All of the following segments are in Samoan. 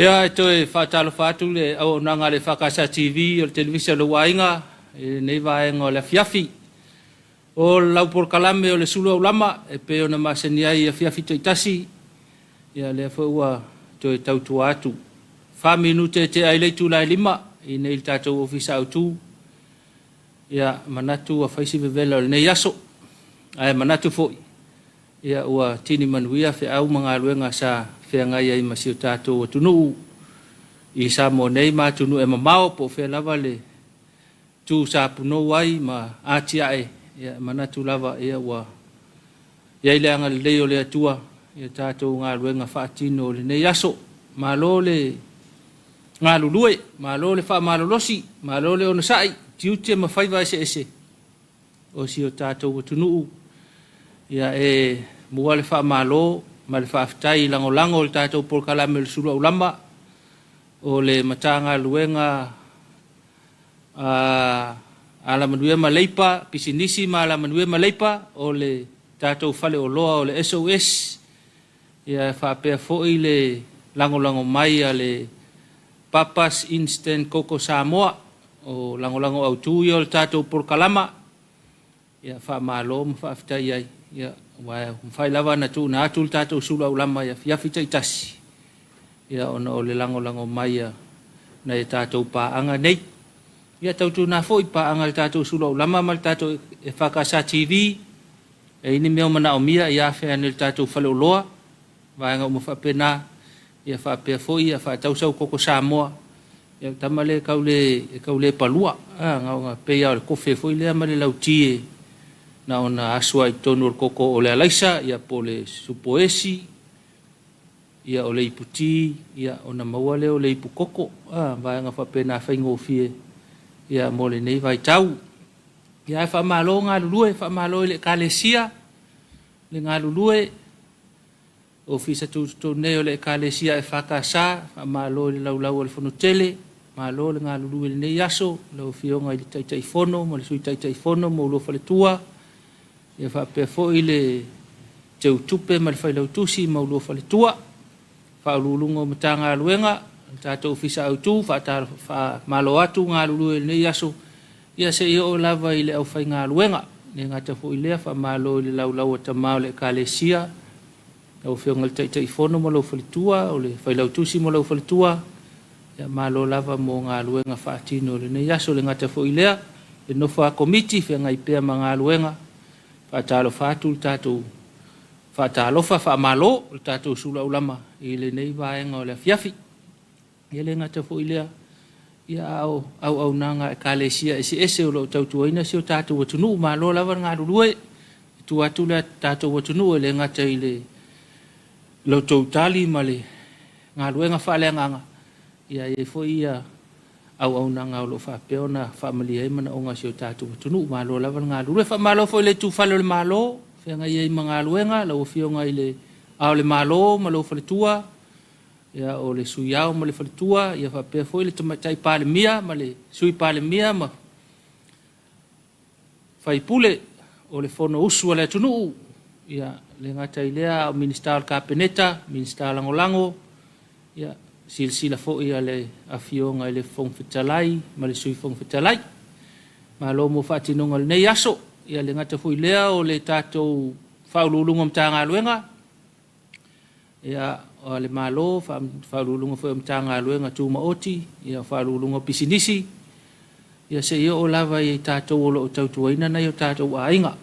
Ia, e toe faatalofa atu le auaunaga a le EFKS TV o le televise a lou aiga i lenei vaega o le afiafi. O lau polokalame o le sulu aulama e pei ona masani ai i afiafi taitasi, ia lea foi ua toe tautua atu. 4 minute e tea ai le itula e 5 i nei le tatou ofisa autu. Ia manatu ua fai si vevela o lenei aso. Ae manatu foi, ia ua tini manuia feau ma galuega sa feagai ai ma si o tatou atunuu i Samoa nei ma atunuu e mamao po o fea lava le tu sa punou ai ma atiae. Ia manatu lava ia ua i ai le agalelei o le Atua i tatou galuega faatino o lenei aso. Malo le galulue, malo le faamalolosi, malo le onosai, tiute ma faiva eseese o si o tatou atunuu. Ia e mua le faamalo ma le faafetai lagolago o le tatou polokalame o le sulu aulama o le Matagaluega a Alamanuia ma Leipa, Pisinisi ma Alamanuia ma Leipa, o le tatou faleoloa o le SOS, ia faapea foi le lagolago mai a le Papas Instant Coco Samoa, o lagolago autu ia o le tatou polokalama. Ia faamalo ma faafetai ai, ia ua mafai lava ona tuuina atu le tatou sulu aulama i afiafi taitasi, ia ona o le lagolago mai a nai a tatou paaga nei. Ia tautuana foi paaga a le tatou sulu aulama ma le tatou EFKS TV, e i ai ni mea o manaomia ia afe ane i le tatou faleoloa, vaega uma faapena, ia faapea foi ia faatau sau koko Samoa, ia tama le e tau le palua, a pei lava o le kofe foi lea ma le lauti e na ona asu ai i totonu o le koko o le alaisa, ia po o le supoesi, ia o le iputi, ia ona maua lea o le ipu koko, a vaega faapena faigofie ia mo lenei vaitau. Ia ae faamalo galulue, faamalo i le Ekalesia le galulue, ofisa tutotonu nei o le Ekalesia EFKS, faamalo i le laulau o le Fonotele, malo le galulue i lenei aso, lau Afioga i le Taitaifono ma le Sui Taitaifono ma oulua faletua, ia faapea foi le Teutupe ma le Failautusi ma oulua faletua, Faauluuluga o Matagaluega, le tatou ofisa autu, faamalo atu galulue i lenei aso, ia se i oo lava i le aufaigaluega. E le gata foi i lea, faamalo i le laulau a tama o le Ekalesia, lau Afioga i le Taitaifono ma lou faletua, o le Failautusi ma lou faletua, ia malo lava mo galuega faatino i lenei aso. E le gata foi i lea, le nofo a komiti feagai pea ma galuega, faatalofa atu le tatou faatalofa faamalo le tatou sulu aulama i lenei vaega o le afiafi. Ia le gata foi i lea, ia a o auaunaga a Ekalesia eseese o lo o tautuaina si o tatou atunuu, malo lava le galulue. E tua atu le tatou atunuu e le gata i le lo outou tali ma le galuega faaleagaga, ia e i ai foi ia auaunaga o lo o faapea ona faamalie ai manaoga o si o tatou atunuu. Malo lava le galulue. Faamalo foi i le itufale o le Malo, feagai ai ma galuega, lau Afioga i le Ao o le Malo ma lou faletua, ia o le Sui Ao ma le faletua, ia faapea foi le Tamaitai Palemia ma le Sui Palemia ma faipule o le Fonousu a le atunuu. Ia le gata i lea a o Minisita o le Kapeneta, Minisita Lagolago, ia silasila foi a le Afioga i le Fofoga Fetalai ma le Sui Fofoga Fetalai. Malo mo faatinoga o lenei aso. Ia le gata foi i lea o le tatou Faauluuluga o Matagaluega, ia o le Malo, Faauluuluga foi o Matagaluega Tumaoti, ia Faauluuluga o Pisinisi, ia se i oo lava i tatou o lo o tautuaina nai o tatou aiga.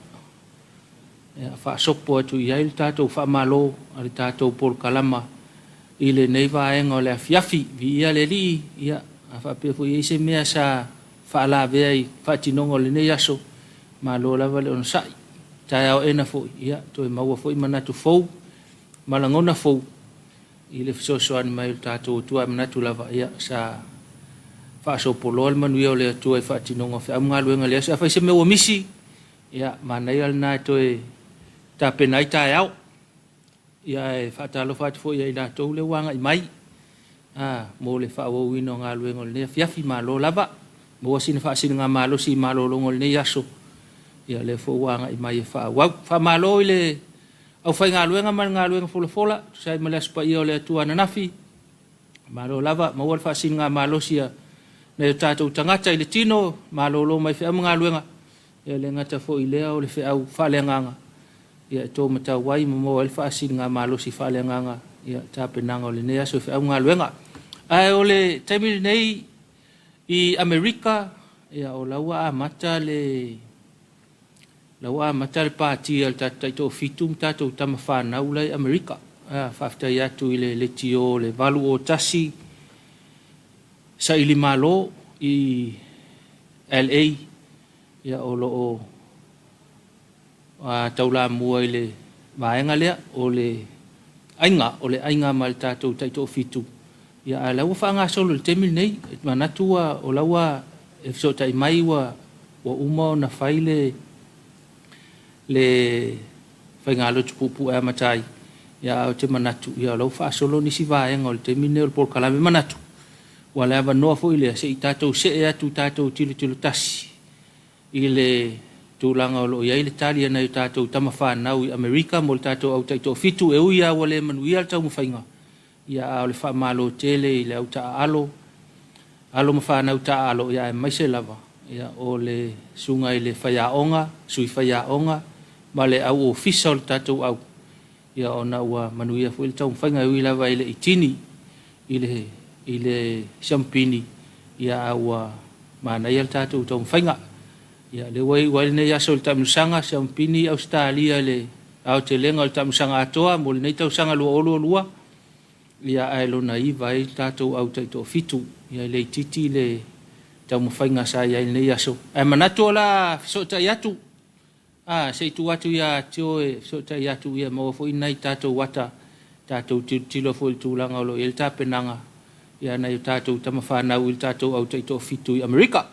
Ia faasopo atu i ai le tatou faamalo a le tatou polokalama i lenei vaega o le afiafi. Viia le Alii, ia a faapea foi e i ai se mea sa faalavea i faatinoga o lenei aso, malo lava le onosai. Taeao ena foi, ia toe maua foi manatu fou ma lagona fou i le fesoasoani mai o le tatou Atua. Ae manatu lava, ia sa faasopoloa le manuia o le Atua i faatinoga o feau ma galuega i le aso. Afai se mea ua misi, ia manaia lena e toe tapena ai taeao. Ia e faatalofa atu foi ia i latou lea ua agai mai mo le faaauauina o galuega o lenei afiafi. Malo lava, maua sina faasiligamalosi i malologa o lenei aso, ia lea foi ua agai mai e faaauau. Faamalo i le aufaigaluega ma le galuega folafola, tusa ai ma le Aso Paia o le Atua ananafi. Malo lava, maua le faasiligamalosi a nai o tatou tagata i le tino, malolo mai feau ma galuega, e le gata foi i lea o le feau faaleagaga, ia e to matau ai ma maua ai le faasiligamalosi faaleagaga ia tapenaga o lenei aso i feau ma galuega. Ae o le taimi lenei i Amerika, ia o la ua amata le la ua amata le pati a le tatou taitoafitu ma tatou tama fanau la i Amerika. Faafetai atu i le leitio le 801 Sailimalo i LA, ia o lo o taulamua i le vaega lea o le aiga, o le aiga ma le tatou taitoafitu, ia a o la ua faagasolo i le taimi lenei. E manatu o la ua e fesootai mai ua uma ona fai le faigalotu puupuu e amata ai, ia ae ou te manatu o la ua faasolo nisi vaega o le taimi lenei o le polokalame. E manatu, ua o le avanoa foi lea se i tatou see atu tatou tilotilo tasi i le tulaga o lo o i ai le tali a nai o tatou tama fanau i Amerika mo le tatou au taitoafitu. E ui lava ua le manuia le taumafaiga, ia a o le faamalo tele i le au taaalo, alo ma fanau taaalo, ia aemaise lava o le susuga i le faiaoga, sui faiaoga ma le au ofisa o le tatou au, ia ona ua manuia foi le taumafaiga. E ui lava e le i tini i le siamupini, ia a ua manaia le tatou taumafaiga. Ia lea ua iu ai lenei aso i le taamilosaga siamupini Ausetalia i le aotelega o le taamilosaga atoa mo lenei tausaga 2022, ia ae lona 9 ai le tatou au taitoafitu. Ia e le itiiti le taumafaiga sa i ai i lenei aso. Ae manatu o le a fesootai atu, se i tuu atu ia Tio e fesootai atu ia maua foi nai tatou ata, tatou tilotilo foi i le tulaga o lo o i ai le tapenaga a nai o tatou tama fanau i le tatou au taitoafitu i Amerika.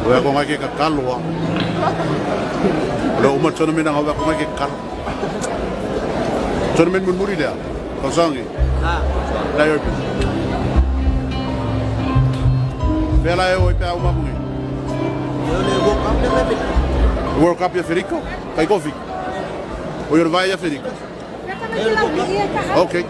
Ua ko ngai ke kakalo a. Le uma tournament nga ua ko ngai ke kakalo. Tournament mun muri lea. Kausangi. Nairobi. Fea la e o i pea uma kungi. World Cup ia Federico. Kai kofi. O ia vai Aferika. Okay.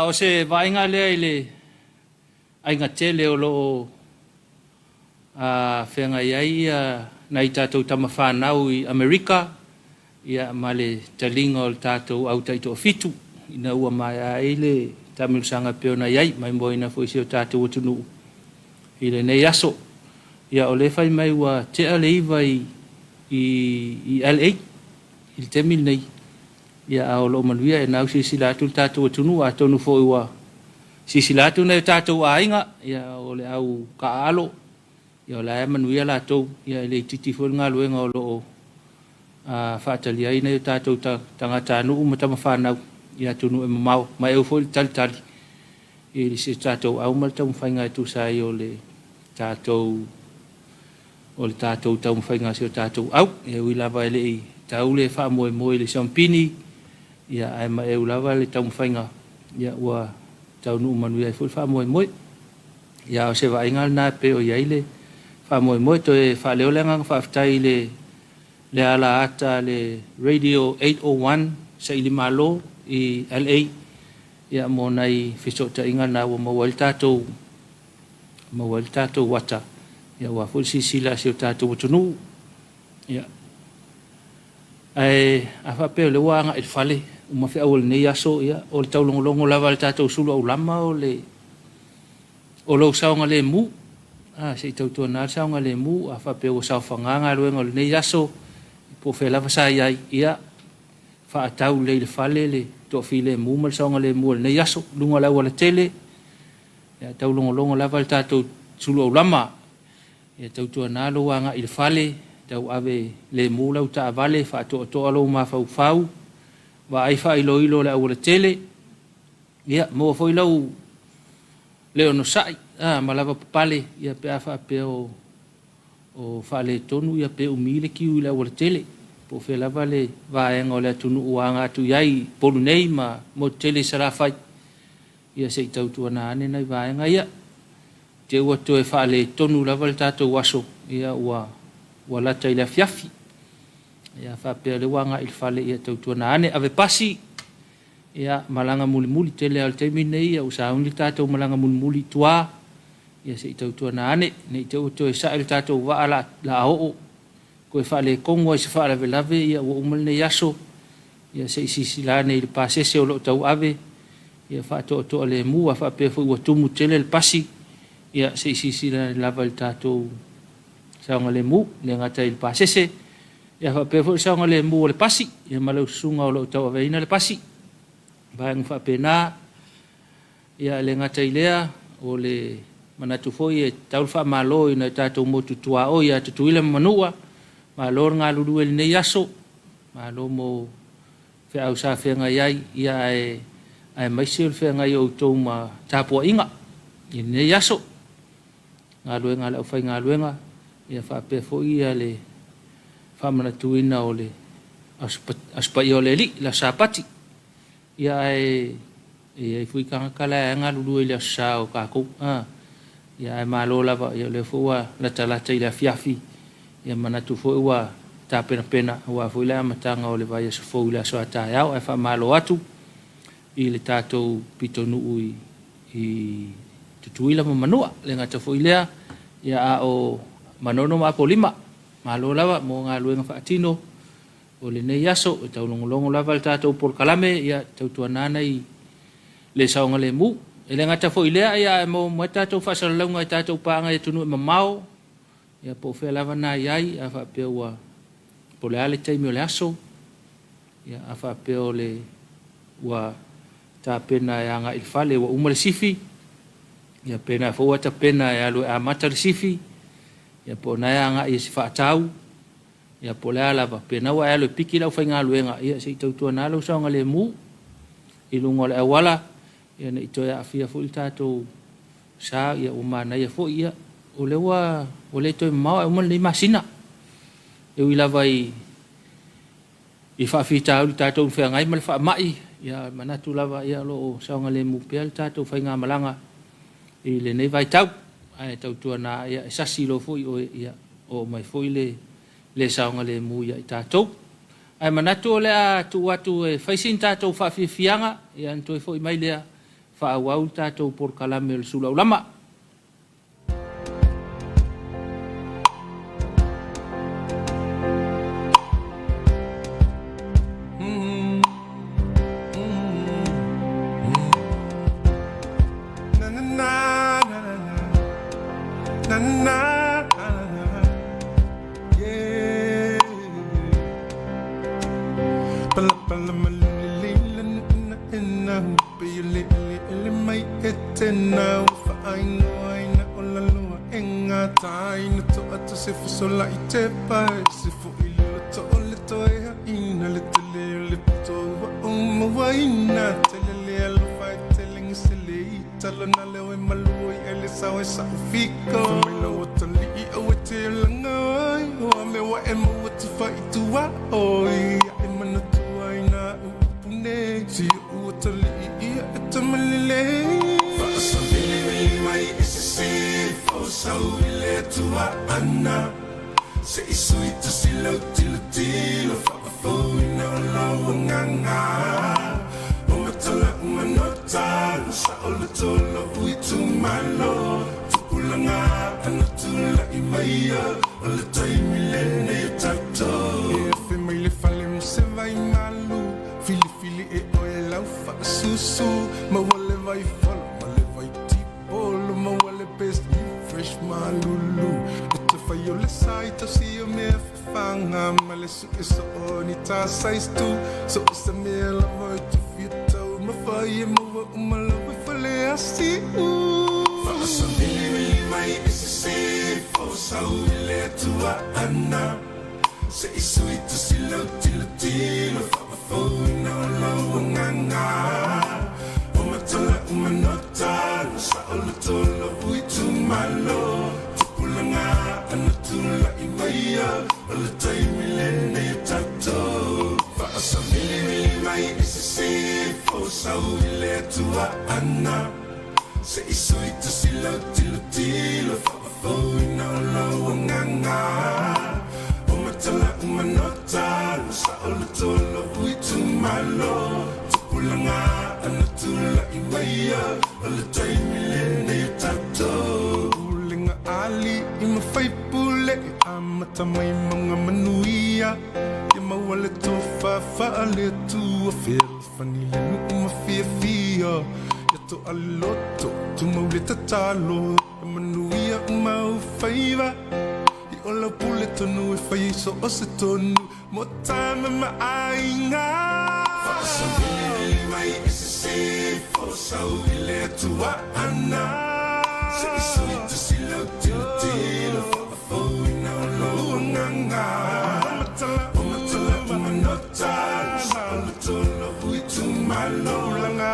Ia, o se vaaiga lea i le aiga tele o lo o feagai ai nai tatou tamafanau i Amerika, ia ma le taliga o le tatou au taitoafitu ina ua maea ai le taamilosaga e pei ona i ai, maimoaina foi si o tatou atunuu i lenei aso. Ia o lea e fai mai ua tea le 9 i LA i le taimi lenei, ia a o lo o manuia e nau silasila atu le tatou atunuu, atonu foi ua silasila atu nai o tatou aiga, ia o le au taaalo, ia o la e manuia latou, ia e le itiiti foi le galuega o lo o faatali ai nai o tatou tagatanuu ma tamafanau i atunuu e mamao, ma e foi le talitali i si o tatou au ma le taumafaiga e tusa ai o le tatou taumafaiga a si o tatou au. E ui lava e le i tau le faamoemoe i le siampini, ia ae maeu lava le taumafaiga, ia ua taunuu manuia ai foi le faamoemoe. Ia o se vaaiga lena e pei o i ai le faamoemoe. Toe faaleo le agaga faafetai i le alaata le Radio 801 Sailimalo i LA, ia mo nai fesootaiga na ua maua ai le tatou ata, ia ua foi silasila a si o tatou atunuu. Ia ae a faapea o lea ua agai i le fale uma feau o lenei aso, ia o le taulogologo lava a le tatou sulu aulama o lou saogalemu. Se i tautuana le saogalemu, a faapea ua saofaga galuega o lenei aso po o fea lava sa i ai, ia faatau lelei i le fale le toafilemu ma le saogalemu o lenei aso luga o le aualatele. Ia taulogologo lava le tatou sulu aulama, ia tautuana lou agai i le fale, tauave lemu lau taavale, faatoatoa lou mafaufau, vaai faailoilo o le aualatele, ia maua foi lau le onosai ma lava papale, ia pe a faapea o faaletonu, ia pe umi le kiu i le aualatele, po o fea lava le vaega o le atunuu ua aga atu i ai i Upolu nei ma motu tele i Salafai, ia se i tautuana ane nai vaega ia. Te ua toe faaletonu lava le tatou aso, ia ua lata i le afiafi. Ia faapea le ua agai i le fale, ia tautuana ane, ave pasi, ia malaga mulimuli tele lava o le taimi lenei, ia ua sauni le tatou malaga mulimuli i tua, ia se i tautuana ane, ne i te ua toe sae le tatou vaa la oo, toe faaletonu ai se faalavelave, ia ua uma lenei aso, ia se i silasila ane i le pasese o lo o tauave, ia faatoatoa lemu, a faapea foi ua tumu tele le pasi, ia se i silasila ane lava i le tatou saogalemu, le gata i le pasese, ia faapea foi le saogalemu o le pasi, ia ma lau susuga o lo o tauaveina le pasi, vaega faapena. Ia le gata i lea, o le manatu foi e tau le faamalo i nai tatou motu tuaoi ia Tutuila ma Manua, malo le galulue i lenei aso, malo mo feau sa feagai ai, ia aemaise o le feagai o outou ma tapuaiga i lenei aso, galuega a le aufaigaluega, ia faapea foi ia le faamanatuina o le Aso Paia o le Alii, le Aso Sapati. Ia ae e i ai foi tagata la e galulue i le aso sa o tatou. Ia ae malo lava, ia o lea foi ua latalata i le afiafi, ia manatu foi ua tapenapena aua foi le amataga o le vaiaso fou i le aso a taeao. Ae faamalo atu i le tatou pitonuu i Tutuila ma Manua. Le gata foi lea, ia a o Manono ma Apolima, malo lava mo galuega faatino o lenei aso, e taulogologo lava le tatou polokalame, ia tautuana nai le saogalemu. E le gata foi lea, ia ae maua mai tatou faasalalauga i tatou paaga i atunuu e mamao, ia po o fea lava na i ai, a faapea ua po o le a le taimi o le aso, ia a faapea o le ua tapena e agai i le fale ua uma le sifi, ia pena foi ua tapena e alu e amata le sifi, ia po o na e agai e se faatau, ia po o le a lava, pena ua e alu e piki le aufaigaluega, ia se i tautuana lau saogalemu i luga o le auala, ia ne i toe aafia foi le tatou sa, ia ua manaia foi, ia o lea ua le toe mamao ae uma lenei masina. E ui lava i faafitauli tatou feagai ma le faamai, ia manatu lava ia o lo o saogalemu pea le tatou faigamalaga i lenei vaitau. Ae tautuana ia e sasi loa foi oe, ia oo mai foi le saogalemu ia i tatou. Ae manatu o le a tuu atu e fai sina tatou faafiafiaga, ia ona toe foi mai lea. faaauau le tatou polokalame o le sulaulama. Na na na na na na na na, yeah. Pala pala malili la na na pe le le le mai etena fa aino aina o la loa enga tai na to atu se fusola i te pa se fu i le to o le to e ha ina le te le le to wa o ma wa ina te le le alofa e te le ngse le i talo na leo e malu i ele sao e sa ufiko mai lo o tali i au e te langa ai o a me wa e mau atu fa i tua oi e mana tua i nā upune si u o tali i ia e tamalele Faasavili mai e se sifo sau i le tua ana Se isu i tasi lau tilo tilo Faafoina o lau agaga O matala umanota Sa o le tolo ui tumalo Tupulaga ana tulai maia O le taimi lenei o tatou E afe mai le fale mo se vai malu Filifili e oe lau faasusu Maua le vai folo ma le vai tipolo Maua le best new fresh malulu E te fai o le sai tausi o mea fafaga Ma le sue soo ni tā size tu So o se mea lava e te fia tau Mawhai e maua uma lau e fale asiu Faasavilivili mai e sisifo sau i le Atua ana Se i sui tasi lau tilotilo Faafouina o lau agaga O matala umanota Sa o le tolo ui tumalo Tupulaga ana tulai maia O le taimi lenei o tatou Faasavilivili mai e sisifo sau i le Atua ana Se i sui tasi lau tilotilo Faafouina o lau agaga O matala umanota Sa o le tolo ui tumalo Tupulaga ana tulai maia O le taimi lenei o tatou Pulega ali i ma faipule e amata mai mauga manuia Ia maua le tofa faale-Atua Fealofani le nuu ma fiafia Ia to'a le loto tumau le tatalo Ia manuia uma ou faiva I o lau pule tonu e fai ai so o se tonu Mo tama ma aiga Faasavilivili mai e sisifo sau i le Atua ana Se i sui tasi lau tilotilo Faafouina o lou agaga O matala umanota Sa o le tolo ui tumalo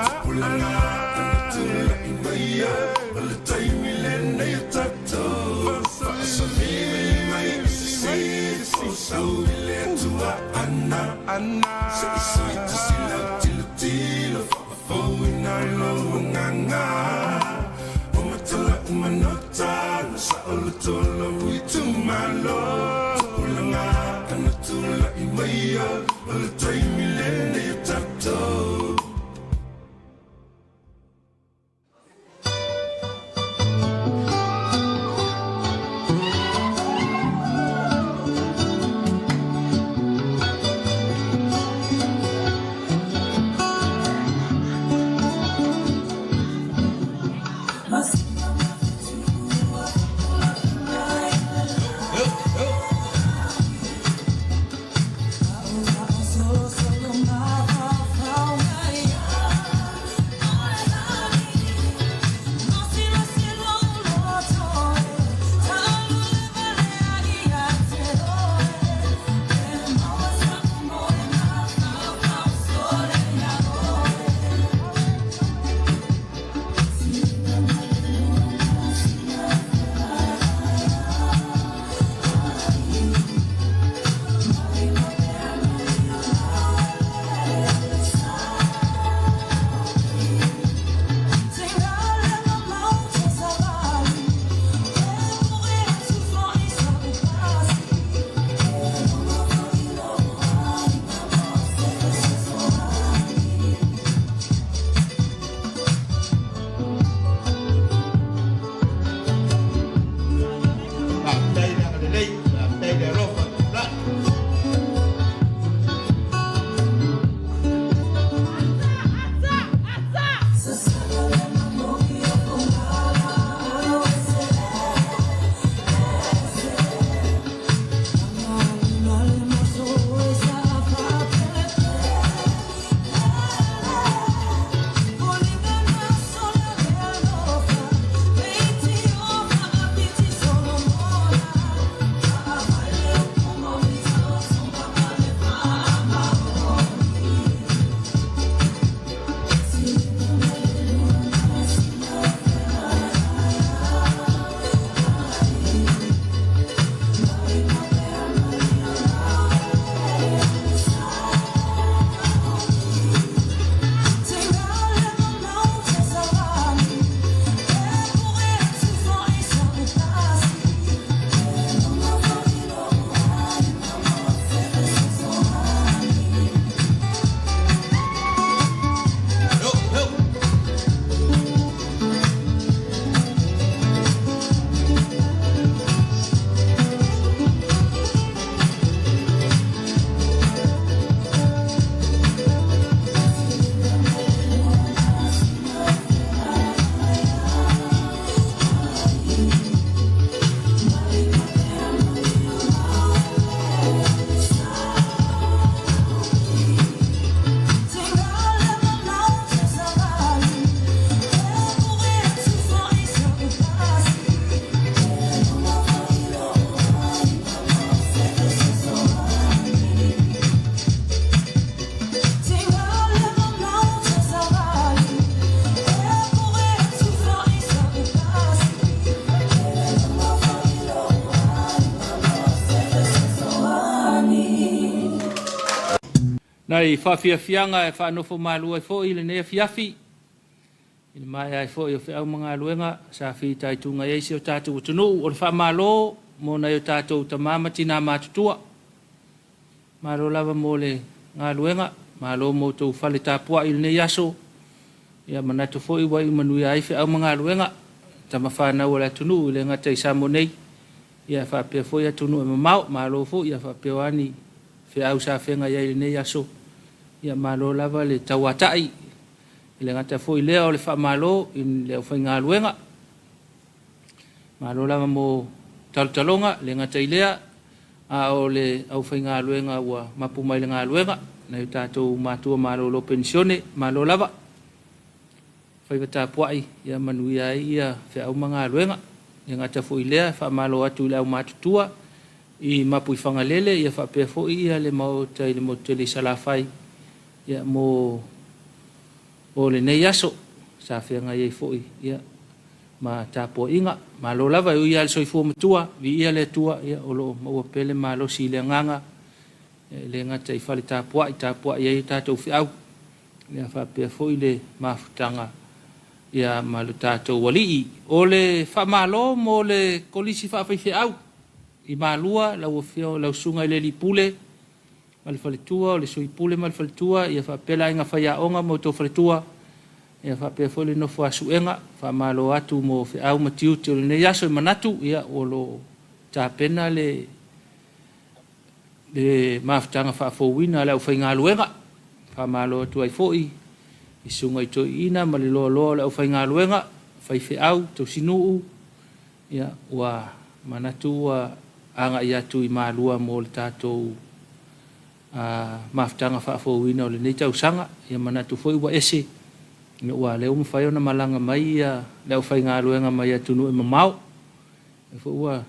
Tupulaga ana tulai maia O le taimi lenei o tatou Faasavilivili mai e sisifo sau i le Atua ana Se i sui tasi lau tilotilo Faafouina o lou agaga O matala umanota Sa o le tolo ui tumalo Tupulaga ana tulai maia O le taimi lenei o tatou. Nai faafiafiaga e faanofo malu ai foi i lenei afiafi, i le maea ai foi o feau ma galuega sa fitaituga i ai si o tatou atunuu. O le faamalo mo nai o tatou tama ma tina matutua. Malo lava mo le galuega, malo mo outou fale tapuai i lenei aso. Ia manatu foi ua iu manuia ai feau ma galuega, tama fanau a le atunuu e le gata i Samoa nei, ia faapea foi atunuu e mamao. Malo foi, ia faapea o a ni feau sa feagai ai i lenei aso, ia malo lava le tauatai. E le gata foi i lea o le faamalo i le aufaigaluega, malo lava mo talotaloga, e le gata i lea, a o le aufaigaluega ua mapu mai le galuega, nai o tatou matua malolo penisione, malo lava. Faiva tapuai ia manuia ai ia feau ma galuega. E le gata foi i lea, e faamalo atu i le aumatutua i Mapuifagalele ia faapea foi ia le maota i le motu tele i Salafai ia mo o lenei aso sa feagai ai foi ia ma tapuaiga. Malo lava, e ui lava i le soifua matua, viia le Atua ia o lo o maua pea le malosi i le agaga, e le gata i fale tapuai, tapuai ai tatou feau, ia faapea foi le mafutaga ia ma lo tatou Alii. O le faamalo mo le Kolisi Faafaifeau i Malua, lau Afioga, lau Susuga i le Alii Pule ma le faletua, o le Sui Pule ma le faletua, ia faapea le aiga faiaoga ma outou faletua, ia faapea foi le nofo a Suega. Faamalo atu mo feau ma tiute o lenei aso. E manatu ia o lo o tapena le mafutaga faafouina a le aufaigaluega. Faamalo atu ai foi i susuga i toeaiina ma le loaloa o le aufaigaluega, faifeau, tausinuu, ia ua manatu ua agai atu i Malua mo le tatou mafutaga faafouina o lenei tausaga. Ia manatu foi ua ese, ua lea ua mafai ona malaga mai ia le aufaigaluega mai atunuu e mamao. Lea foi ua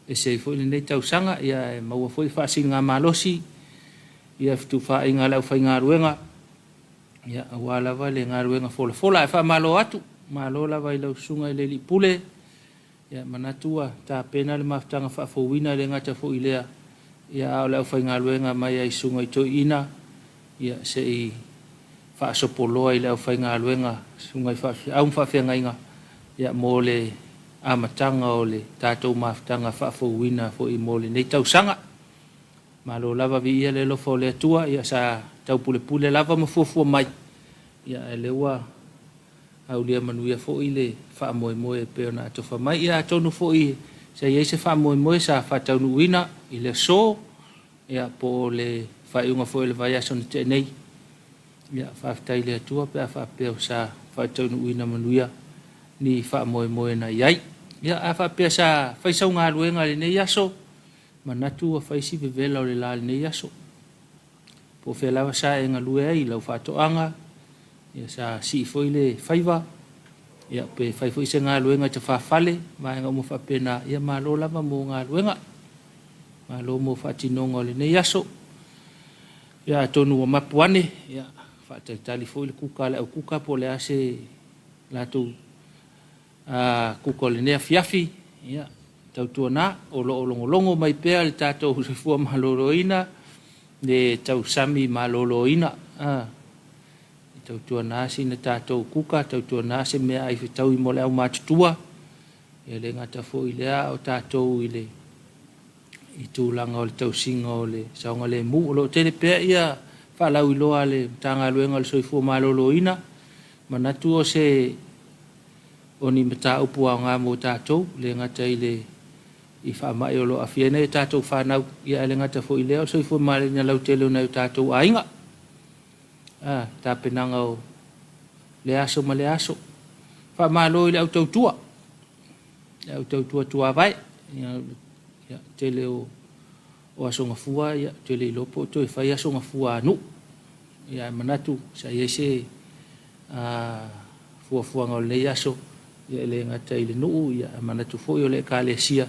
ese ai foi lenei tausaga, ia e maua foi faasiligamalosi ia fetufaaiga a le aufaigaluega, ia aua lava le galuega folafola. Ae faamalo atu, malo lava i lau susuga i le Alii Pule, ia manatu ua tapena le mafutaga faafouina, e le gata foi i lea, ia a o le aufaigaluega mai ai susuga i toeaiina, ia se i faasopoloa i le aufaigaluega, susuga i faafeau ma faafeagaiga, ia mo le amataga o le tatou mafutaga faafouina foi mo lenei tausaga. Malo lava, viia le alofa o le Atua, ia sa taupulepule lava ma fuafua mai, ia ae lea ua aulia manuia foi le faamoemoe e pei ona atofa mai. Ia atonu foi sa i ai se faamoemoe sa faataunuuina i le aso, ia po o le faaiuga foi o le vaiaso na tea nei. Ia faafetai i le Atua pe a faapea sa faataunuuina manuia ni faamoemoe na i ai. Ia a faapea sa fai sau galuega i lenei aso, manatu ua fai si vevela o le la i lenei aso. Po o fea lava sa e galue ai i lau faatoaga, ia sa sii foi le faiva, ia pe fai foi se galuega i tafafale, vaega uma faapena, ia malo lava mo galuega. Malo mo faatinoga o lenei aso. Ia atonu ua mapu ane, ia faatalitali foi le kuka a le aukuka po o le a se latou kuka o lenei afiafi, ia tautuana o lo o logologo mai pea le tatou soifua maloloina, le tausami maloloina. Tautuana sina tatou kuka, tautuana se meaai fetaui mo le aumatutua, e le gata foi i lea a o tatou i le i tulaga o le tausiga o le saogalemu. O lo o tele pea ia faalauiloa a le Matagaluega o le Soifua Maloloina, manatu o se o ni mataupu aoga mo tatou, e le gata i le i faamai o lo o aafia ai nai a tatou fanau, ia ae le gata foi i lea o le soifua maloloina lautele o nai o tatou aiga. Tapenaga o lea aso ma lea aso. Faamalo i le au tautua, le au tautua tuavae. Ia, tele o aso gafua, ia, ou te le iloa po o toe fai aso gafua a nuu. Ia, ae manatu sa i ai se fuafuaga o lenei aso, ia, e le gata i le nuu, ia, ae manatu foi o le Ekalesia,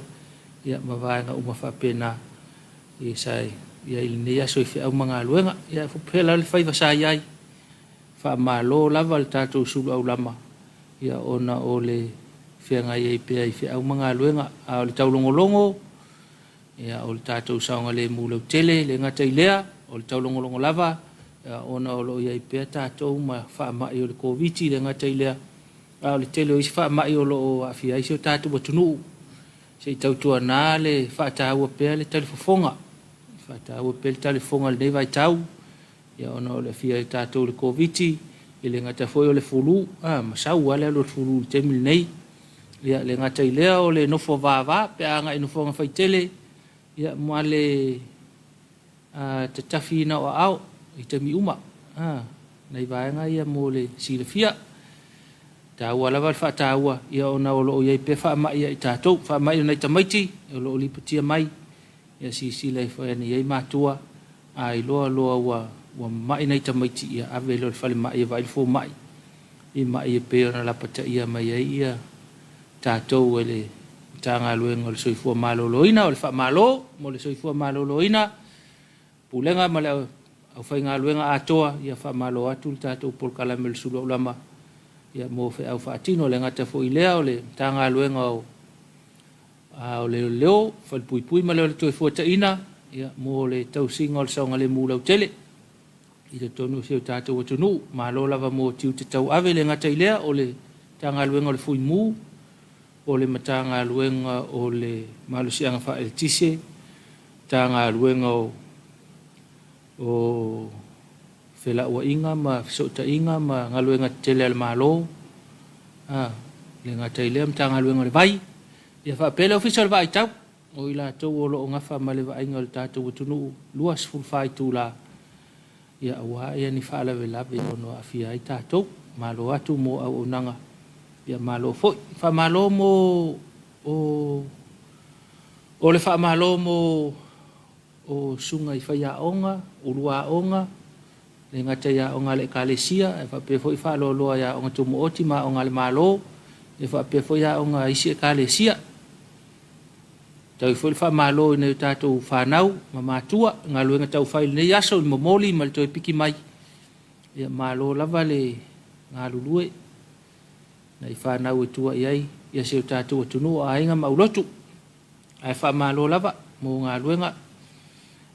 ia, ma vaega uma faapena, ia, sa i ai i lenei aso i feau ma galuega. Ia, pea la le faiva sa i ai, faamalo lava le tatou sulu aulama, ia, ona o le feagai ai pea i feau ma galuega. A o le taulogologo, Ia, o le tatou saogalemu lautele, le gata i lea, o le taulogologo lava, ia, ona o lo o i ai pea tatou ma faamai o le Koviti, le gata i lea, a o le tele o isi faamai o lo o aafia ai si o tatou atunuu. Se i tautuana le faataua pea le talifofoga, faataua pea le talifofoga i lenei vaitau, ia, ona o le aafia ai o tatou i le Koviti, e le gata foi o le fulu, ma sau lava le alu o le fulu i le taimi lenei. Ia, le gata i lea o le nofo vava pe a agai i nofoaga faitele, ia, ma le tatafiina o aao i taimi uma. Nai vaega ia mo le silafia. Taua lava le faataua, ia, ona o lo o i ai pea faamai ia i tatou. Faamai o nai tamaiti o lo o lipotia mai, ia silasila ifo ane i ai matua, a iloa loa ua mamai nai tamaiti, ia ave loa i le falemai e vaai le fomai i mai e pei ona lapataia mai ai ia tatou e le Matagaluega o le Soifua Maloloina. O le faamalo mo le Soifua Maloloina, Pulega ma le aufaigaluega atoa, ia faamalo atu le tatou polokalame o le Sulu Aulama, ia, mo feau faatino. Le gata foi i lea o le Matagaluega o Leoleo, Falepuipui ma le Toefuataiga, ia, mo le tausiga o le saogalemu lautele i totonu o si o tatou atunuu. Malo lava mo tiute tauave. Le gata i lea o le Matagaluega o le Fuimu, o le Matagaluega o le Malosiaga Faaeletise, Matagaluega o Felauaiga ma Fesootaiga ma Galuega Tetele a le Malo, le gata i lea Matagaluega o le Vai, ia faapea le Ofisa o le Vaai Tau, o i latou o lo o gafa ma le vaaiga o le tatou atunuu 24 itula, ia, aua ia ni faalavelave e ono aafia ai tatou. Malo atu mo auaunaga, ia malo foi. Faamalo mo o le faamalo mo o susuga i faiaoga, uluaoga, le gata i aoga a le Ekalesia, ae faapea foi faaloaloa i aoga tumaoti ma aoga a le Malo, e faapea foi aoga a isi Ekalesia. Tau foi le faamalo i nai o tatou fanau ma matua, galuega taufai i lenei aso i le momoli ma le toe piki mai. Ia, malo lava le galulue nai fanau e tua i ai ia si o tatou atunuu, aiga ma aulotu. Ae faamalo lava mo galuega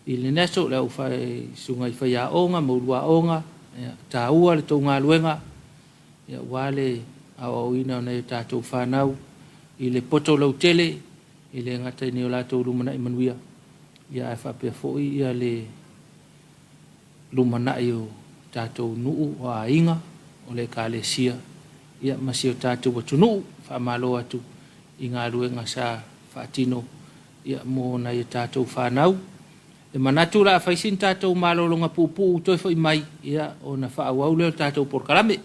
i lenei aso, le susuga i faiaoga ma uluaoga, ia, taua le tou galuega, ia, aua le aoaoina o nai o tatou fanau i le poto lautele, i le gata i nai o latou lumanai manuia, ia, ae faapea foi ia le lumanai o tatou nuu, o aiga, o le Ekalesia, ia, ma si o tatou atunuu. Faamalo atu i galuega sa faatino, ia, mo nai o tatou fanau. E manatu o le a fai sina tatou malologa puupuu toe foi mai, ia, ona faaauau lea o le tatou polokalame.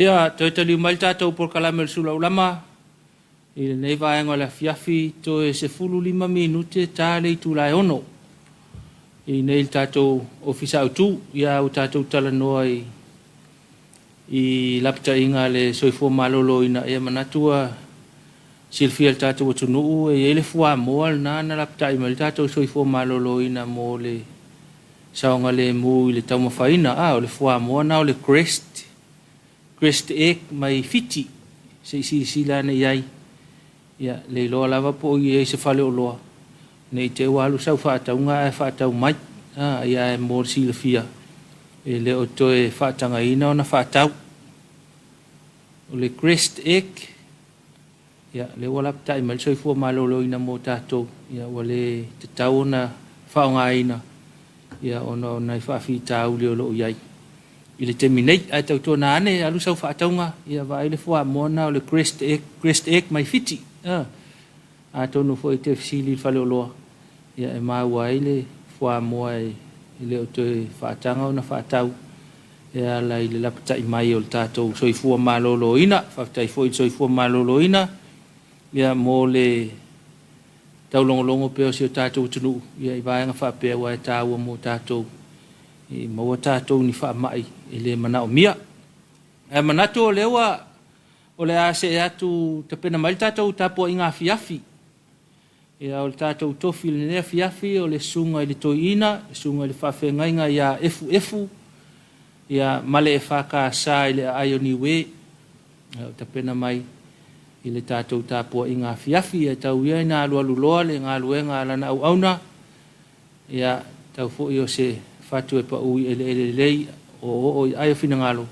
Ia, toe taliu mai le tatou polokalame o le Sulaulama i lenei vaega o le afiafi, toe 15 minute ta le itula e 6 i nei le tatou ofisa autu. Ia, ua tatou talanoa i lapataiga a le soifua maloloina. Ia manatu ua silafia e le tatou atunuu e i ai le fuamoa lena na lapatai mai le tatou soifua maloloina mo le saogalemu i le taumafaina. A o le fuamoa na o le Crest, Crest Egg mai Fiti, se i silasila ane i ai. Ia, le iloa lava po o i ai se faleoloa, ne i te i ua alu sau faatauga ae faatau mai. A, ia ae mo le silafia, e le o toe faatagaina ona faatau. O le Crest Egg, ia, lea ua lapatai mai le soifua maloloina mo tatou, ia, ua le tatau ona faaaogaina, ia, ona o nai faafitauli o lo o i ai i le taimi nei. Ae tautuana ane, alu sau faatauga, ia vaai le fuamoa lena o le Crest Egg, Crest Egg mai Fiti. Atonu foi e te fesili i le faleoloa, ia e maua ai le fuamoa e le o toe faataga ona faatau e ala i le lapatai mai o le tatou soifua maloloina. Faafetai foi i le soifua maloloina ia mo le taulogologo pea o si o tatou atunuu ia i vaega faapea aua e taua mo tatou i maua tatou ni faamai e le manaomia. Ae manatu o lea ua o le a see atu tapena mai le tatou tapuaiga afiafi. Ia o le tatou tofi i lenei afiafi o le susuga i le Toeaina, le susuga i le Faafeagaiga ia Efu Efu, ia ma le EFKS i le aai o Niue. Ia o tapena mai i le tatou tapuaiga afiafi. Ia tau ia ina alualu loa le galuega a lana auauna, ia tau foi o se fatu e pau i eleele lelei o oo i ai o finagalo,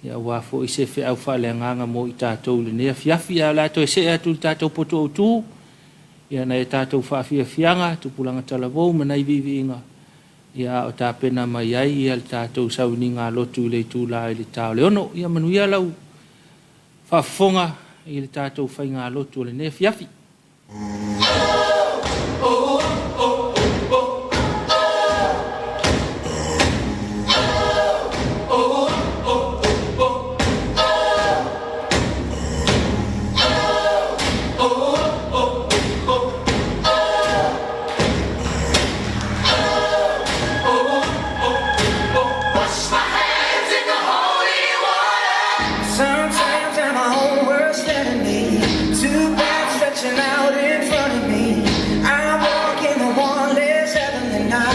ia aua foi se feau faaleagaga mo i tatou i lenei afiafi. Ae o le a toe see atu i le tatou potu autu, ia nai a tatou faafiafiaga, tupulaga talavou ma nai viiviiga, ia a o tapena mai ai ia le tatou sauniga lotu i le itula i le ta o le 6. Ia manuia lau faafofoga i le tatou faigalotu o lenei afiafi. Wash my hands in the holy water. Sometimes I'm my own worst enemy. Two paths stretching out in front of me. I walk in the one less heavenly now.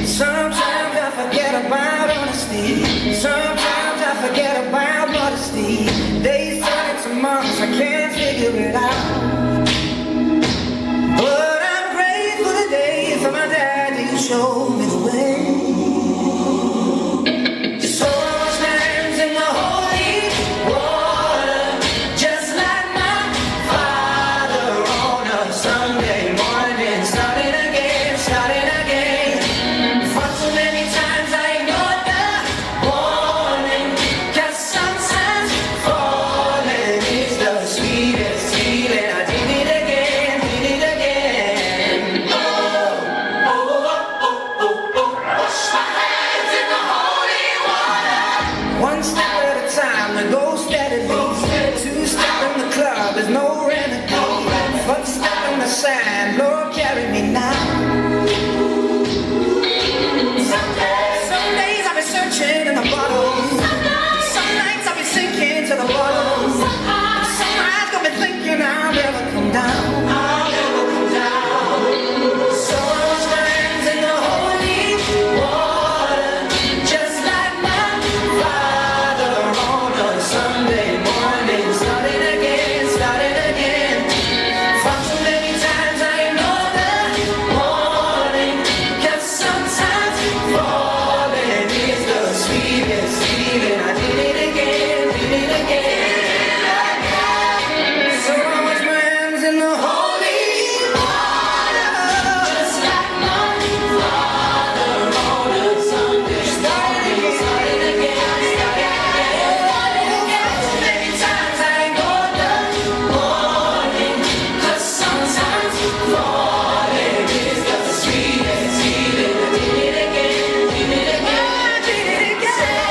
Sometimes I forget about honesty. Sometimes I forget about modesty. Days turn into months, I can't figure it out. But I'm grateful today for my daddy who showed me the way. So I wash my hands in the holy water, just like my father on a Sunday morning. Starting again, starting again. For too many times I ignored the warning. 'Cause sometimes falling is the sweetest feeling. I did it again, did it again. Oh, oh, oh, oh, oh. Wash my hands in the holy water. One step at a time, I go steadily. Two step in the club, there's no renegade. Foot step in the sand, Lord carry me now. Some days I'll be searching in the bottle. Some nights I'll be sinking to the bottom. Some nights gonna be thinking I'll never come down. I'll never come down. So I wash my hands in the holy water, just like my father on a Sunday morning. Starting again, starting again. Far too many times I ignored the warning. 'Cause sometimes falling is the sweetest feeling. I did it again, did it again. So I wash my hands in the holy water, just like my father on a Sunday. Starting again, starting again, starting again. Too many times I ignored the warning. 'Cause sometimes falling is the sweetest feeling. I did it again, did it again, I did it again.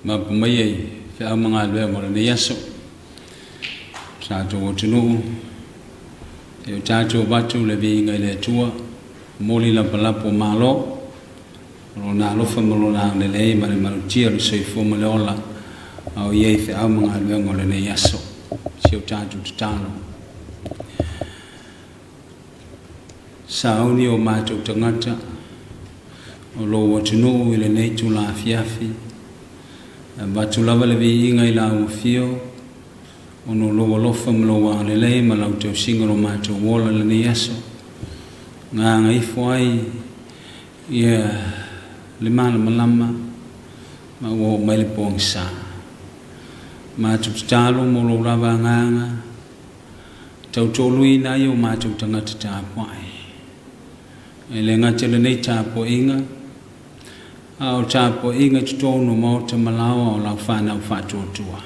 Mapu mai ai feau ma galuega o lenei aso. Tatou atunuu, e o tatou avatu le viiga i le Atua, momoli lapalapa o malo, o Lona alofa ma Lona agalelei ma le malutia o le soifua ma le ola, a o i ai feau ma galuega o lenei aso. Si o tatou tatalo. Sauni o matou tagata o lou atunuu i lenei itula afiafi, e avatu lava le viiga i lau afio, ona o lou alofa ma lou agalelei ma lau tausiga o lo matou ola i lenei aso, na agaifo ai ia le malamalama ma ua oo mai le pogisa. Matou tatalo mo lou lava agaga, Tautoaluaina ai o matou tagata tapuai. E le gata i lenei tapuaiga, a o tapuaiga i totonu o maota ma laoa o lau fanau faatuatua.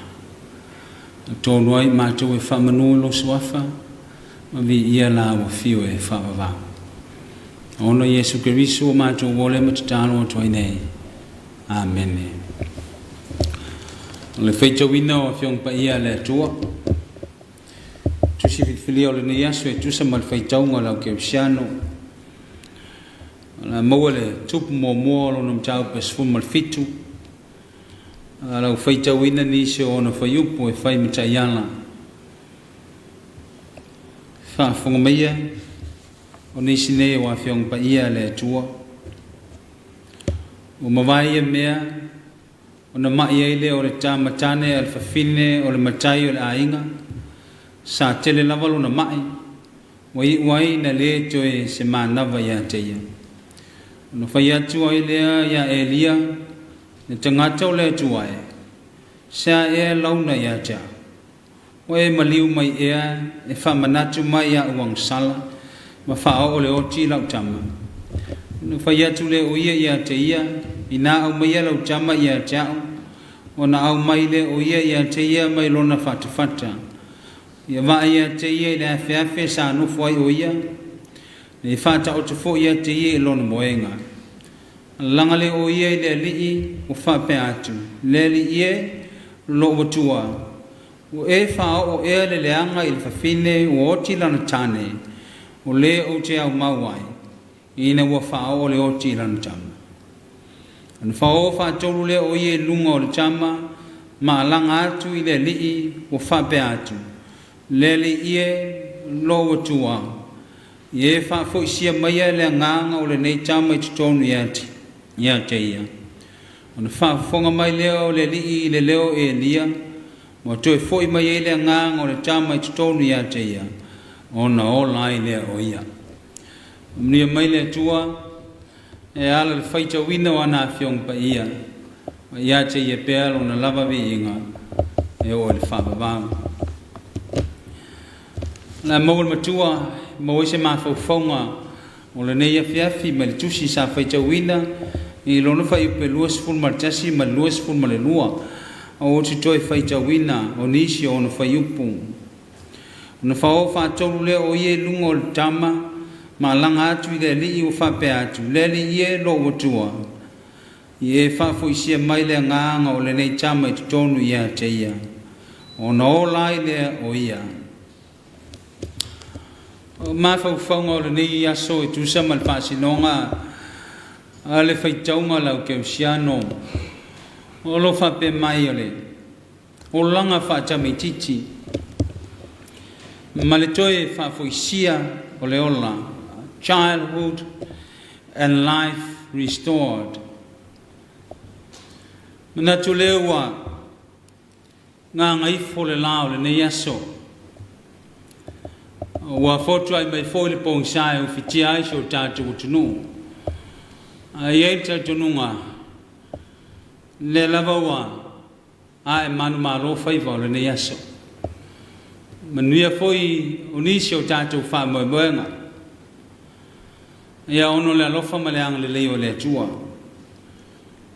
Na tonu ai matou e faamanu i lou suafa ma viia lau afio e faavavau. Ona Iesu Keriso o matou ole ma tatalo atu ai nei. Amene. O le faitauina o Afioga Paia a le Atua. Tusi filifilia o lenei aso e tusa ma le faitauga a lau Kerisiano. O le a maua le tupu muamua o lona mataupu e 17. A lau faitauina nisi o ona fuaiupu e fai ma taiala. Faafofoga maia o nisi nei o Afioga Paia a le Atua. Ua mavae ia mea Ona ma'i ai lea o le tama tane a le fafine o le matai o le aiga, sa tele lava lona ma'i, ua iu ai ina le toe se manava ia te ia. Ona fai atu ai lea iā Elia, Le tagata o le Atua e, se a ea launa ia te au? Ua e maliu mai ea e faamanatu mai iaʻu agasala ma faaoo le oti i lau tama? Ona fai atu lea o ia ia te ia, Inā aumaia lau tama ia te aʻu, ona aumai lea o ia ia te ia mai lona fatafata. Ia vaai ia te ia i le afeafe sa nofo ai o ia, ne i faataoto foi ia te ia i lona moega. Alaga lea o ia i le alii, ua faapea atu, Le alii e, lou atua, Ua e faaoo ea le leaga i le fafine ua oti lana tane, o le ou te aumau ai, ina ua faaoo le oti i lana tama. Ona faaoo faatolu lea o ia i luga o le tama, ma alaga atu i le alii, ua faapea atu, Le alii e, lou atua, ia e faafoisia maia le agaga o lenei tama i totonu ia te ia. Ona faafofoga mai lea o le alii i le leo o Elia, ua toe foi mai ai le agaga o le tama i totonu ia te ia, ona ola ai lea o ia. Manuia mai le Atua e ala le faitauina o ana Afioga Paia, ma ia te ia pea lona lava viiga e oo i le faavavau. O le a maua le matua, maua ai se mafaufauga O lenei afiafi mai le tusi sa faitauina i lona fuaiupu e 21 ma le 22, ou te toe faitauina o nisi o ona fuaiupu. Ona faaoo faatolu lea o ia i luga o le tama ma alaga atu i le alii ua faapea atu, Le alii e, lou Atua, ia e faafoisia mai le agaga o lenei tama i totonu ia te ia, ona ola ai lea o ia. O mafaufauga o lenei aso e tusa ma le faasinoga a le faitauga a lau Kerisiano, o lo o faapea mai o le olaga faatamaitiiti ma le toe faafoisia o le ola, childhood and life restored. Manatu lea ua Gagaifo le la o lenei aso. Ua fotuai mai foi le pogisa e ufitia ai si o tatou atunuu. Ae i ai le talitonuga, lea lava ua ae manumalo faiva o lenei aso. Manuia foi o nisi o tatou faamoemoega. Ia ono le alofa ma le agalelei o le Atua.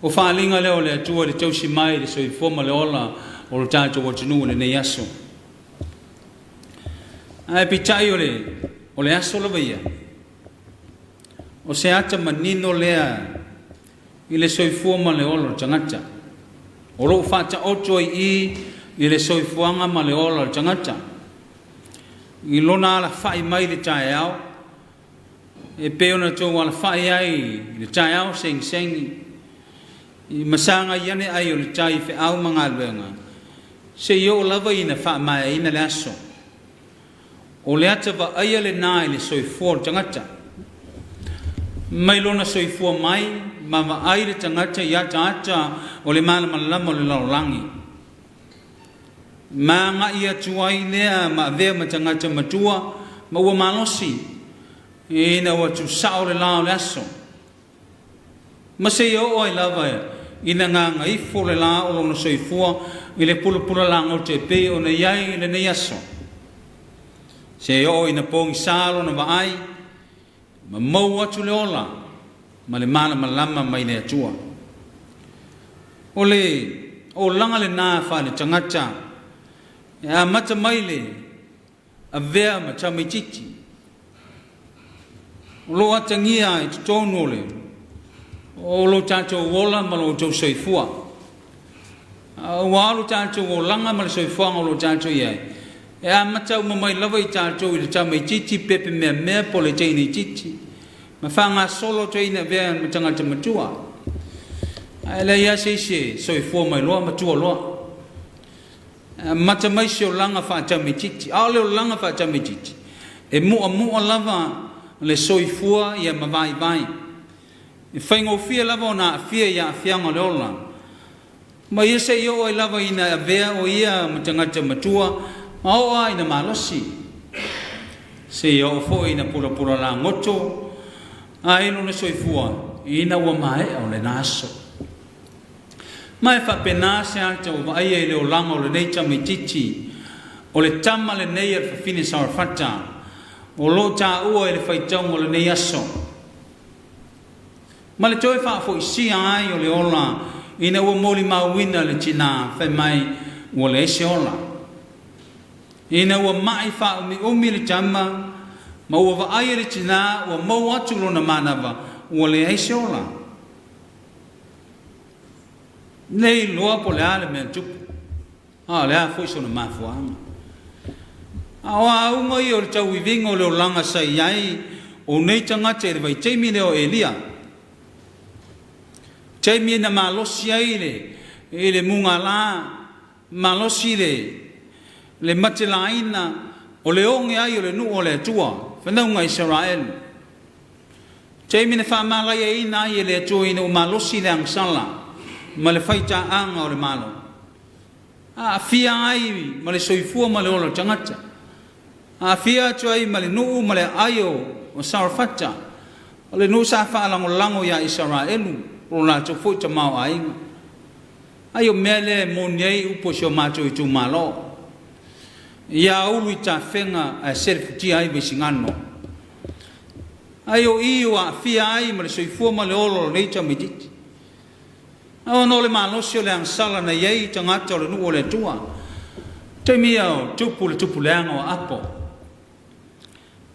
O faaaliga lea o le Atua i le tausi mai i le soifua ma le ola o lo tatou atunuu i lenei aso. Ae peitai o le, o le aso lava ia, o se ata manino lea i le soifua ma le ola o le tagata. O lo o faataoto ai i i le soifuaga ma le ola o le tagata. I lona alafa'i mai i le taeao, e pei ona outou alafa'i ai i le taeao segisegi, i masagai ane ai o le tai i feau ma galuega, seia oo lava ina faamaeaina le aso. O le ata vaaia lena i le soifua o le tagata. Mai lona soifua mai ma vaai le tagata i ataata o le malamalama o le lalolagi. Ma agai atu ai lea ma avea ma tagata matua ma ua malosi, ina ua tusao le la o le aso. Ma seia oo ai lava ina gagaifo le la o lona soifua i le pulapula lagoto e pei ona i ai i lenei aso. Seia oo ina pogisa lona vaai, ma mou atu le ola ma le malamalama mai le Atua. O le olaga lena faaletagata e amata mai le avea ma tamaitiiti. O lo o atagia i totonu o le o lo tatou ola ma lo outou soifua. Ua alu tatou olaga ma le soifuaga o lo o tatou i ai, e amata uma mai lava i tatou i le tamaitiiti pepe meamea po o le teineitiiti, ma faagasolo atu ai ina avea ma tagata matua. Ae leai lava se isi e soifua mai loa matua loa. E amata mai se olaga faatamaitiiti, a o le olaga faatamaitiiti, e mu'amu'a lava le soifua ia ma vaivai. E faigofie lava ona aafia i aafiaga o le ola, ma ia se i oo ai lava ina e avea o ia ma tagata matua ma oo lava ina malosi, seia oo foi ina pulapula lagoto ai lona soifua ina ua maea o lena aso. Ma e faapena se ata ua vaaia i le olaga o lenei tamaitiiti, o le tama lenei a le fafine Sarafata, o lo o taua i le faitauga o lenei aso. Ma le toe faafoisia ai o le ola ina ua molimauina le tinā fai mai ua leai se ola. Ina ua ma'i faaumiumi le tama ma ua vaaia le tinā ua mou atu lona manava ua leai se ola. Le iloa po o le a le mea tupu, a o le a foi sona mafuaaga. A o auga ia o le tauiviga o le olaga sa i ai o nei tagata i le vaitaimi lea o Elia, taimi na malosi ai le, i le mugala, malosi le, le matelaina o le oge ai o le nuu o le Atua, fanauga a Isaraelu. Taimi na faamalaiaina ai e le Atua ina ua malosi le agasala ma le faitaaga o le Malo, aafia ai ma le soifua ma le ola o tagata, aafia atu ai ma le nuu ma le aai o Sarafata, o le nuu sa faalagolago iā Isaraelu, o lo latou foi tamaoaiga. Ai o mea lea e moni ai upu a si o matou itumalo, Ia ulu i tafega ae selefutia ai Vaisigano. Ai o i ua aafia ai ma le soifua ma le ola o lenei tamaitiiti. Ona o le malosi o le agasala na i ai i tagata o le nuu o le Atua, taimi ia o tupu le tupu leaga o Apo.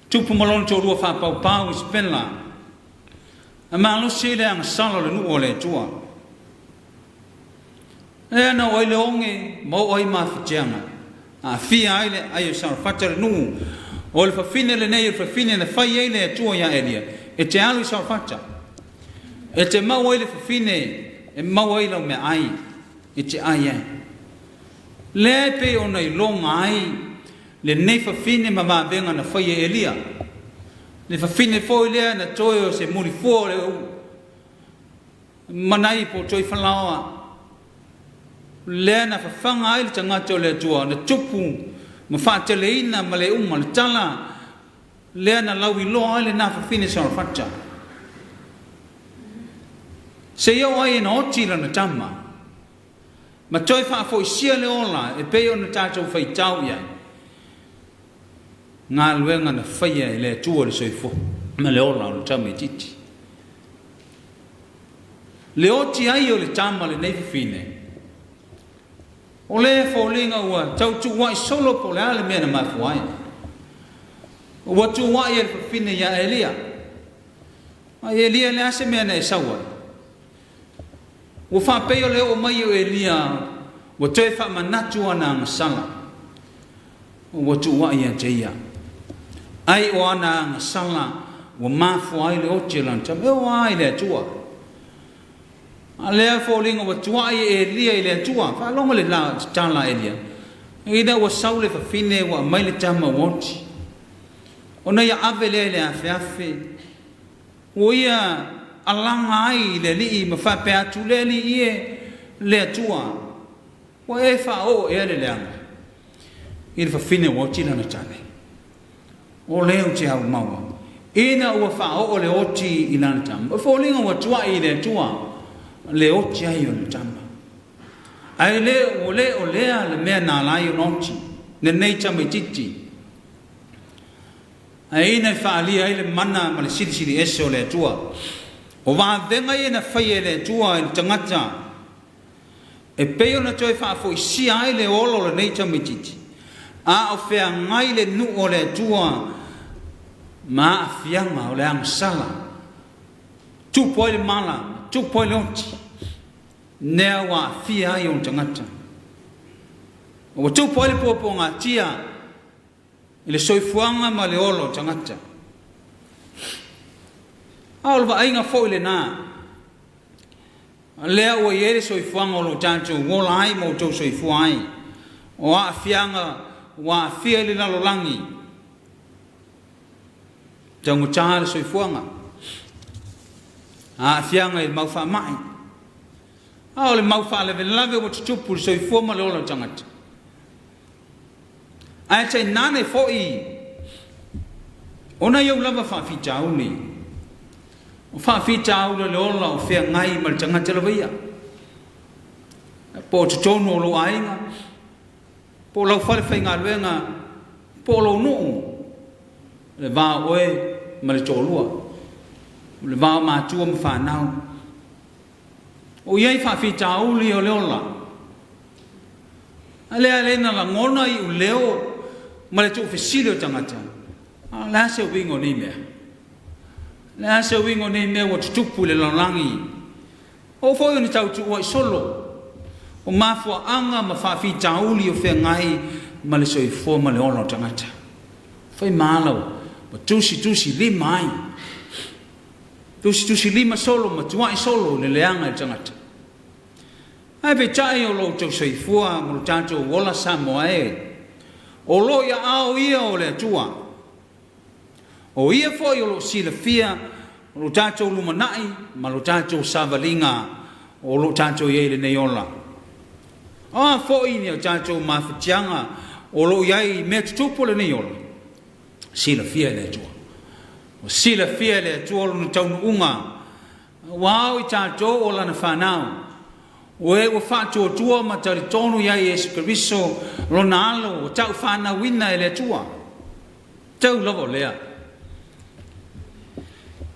Tupu ma lona toalua faapaupau i Sipela, na malosi ai le agasala o le nuu o le Atua. Lea na oo ai le oge ma oo ai mafatiaga, aafia ai le aai o Sarafata le nuu. O le fafine lenei o le fafine na fai ai le Atua iā Elia, E te alu i Sarafata, e te maua ai le fafine e maua ai lau meaai, e te ai ai. Lea e pei ona iloga ai lenei fafine ma vavega na fai e Elia, le fafine foi lea na toe o se mulifua o le Manai po o Toifalaoa, lea na fafaga ai le tagata o le Atua, na tupu ma faateleina ma le uma le tala lea na lauiloa ai lena fafine Sarafata. Seia oo ai ina oti lana tama, ma toe faafoisia le ola e pei ona tatou faitau i ai, galuega na faia e le Atua le soifua ma le ola o le tamaitiiti. Le oti ai o le tama lenei fafine, o lea foliga ua tau tuua'i solo po o le a le mea na mafua ai. Ua tuua'i e le fafine iā Elia, Ai Elia, le a se mea na e sau ai? Ua faapei o le oo mai o Elia ua toe faamanatu ana agasala, ua tuua'i ia te ia. Ai o ana agasala ua mafua ai le oti o lana tama, e oo lava i le Atua. A lea foliga ua tuua'i e Elia i le Atua, faalogo le la tatala a Elia, ina ua sau le fafine ua aumai le tama ua oti. Ona ia ave lea i le afeafe, Ua ia alaga ai i le Alii ma faapea atu, Le Alii e, le Atua, ua e faaoo ea le leaga i le fafine ua oti lana tane? O lea ou te aumaua, ina ua faaoo le oti i lana tama, o foliga ua tuai i le Atua le oti ai o le tama. Ae le ua le o lea le mea na ala ai ona oti, lenei tamaitiiti. Ae ina e faaalia ai le mana ma le silisili ese o le Atua. O vavega ia na faia e le Atua i le tagata e pei ona toe faafoisia ai le ola o lenei tamaitiiti, a o feagai le nuu o le Atua ma aafiaga o le agasala, tupu ai le mala, tupu ai le oti, nea ua aafia ai ona tagata. Ua tupu ai le puapuagatia i le soifuaga ma le ola o tagata. A o le vaaiga foi lena, lea ua i ai le soifuaga o lo o tatou ola ai ma outou soifua ai, o aafiaga ua aafia i le lalolagi, taugata le soifuaga, aafiaga i le mau faamai, a o le mau faalavelave ua tutupu i le soifua ma le ola o tagata. Ae tainane foi ona i ou lava faafitauli, o faafitauli o le ola o feagai ma le tagata lava ia, po o totonu o lou aiga, po o lau fale faigaluega, po o lou nuu, le va o oe ma le toalua, o le va o matua ma fanau. O i ai faafitauli o le ola, a lea lea na lagona i uleo ma le tuufesili o tagata, a o le a se uiga o nei mea? O le a se uiga o nei mea ua tutupu i le lalolagi? Oo foi o ni tau tuua'i solo, o mafuaaga ma faafitauli o feagai ma le soifua ma le ola o tagata. Fai ma ala ua tusitusilima ai. Tusitusilima solo ma tua'i solo i le leaga i le tagata. Ae peitai o lo outou soifua ma lo tatou ola Samoa e, o lo i aao ia o le Atua. O Ia foi o lo o silafia lo tatou lumanai ma lo tatou savaliga o lo o tatou i ai i lenei ola. O a foi ni a tatou mafatiaga o lo o i ai i mea tutupu o lenei ola, silafia e le Atua. Ua silafia e le Atua lona taunuuga, ua ao i tatou o lana fanau, o e ua faatuatua ma talitonu ia Iesu Keriso lona Alo ua taufanauina e le Atua. Tau lava o lea.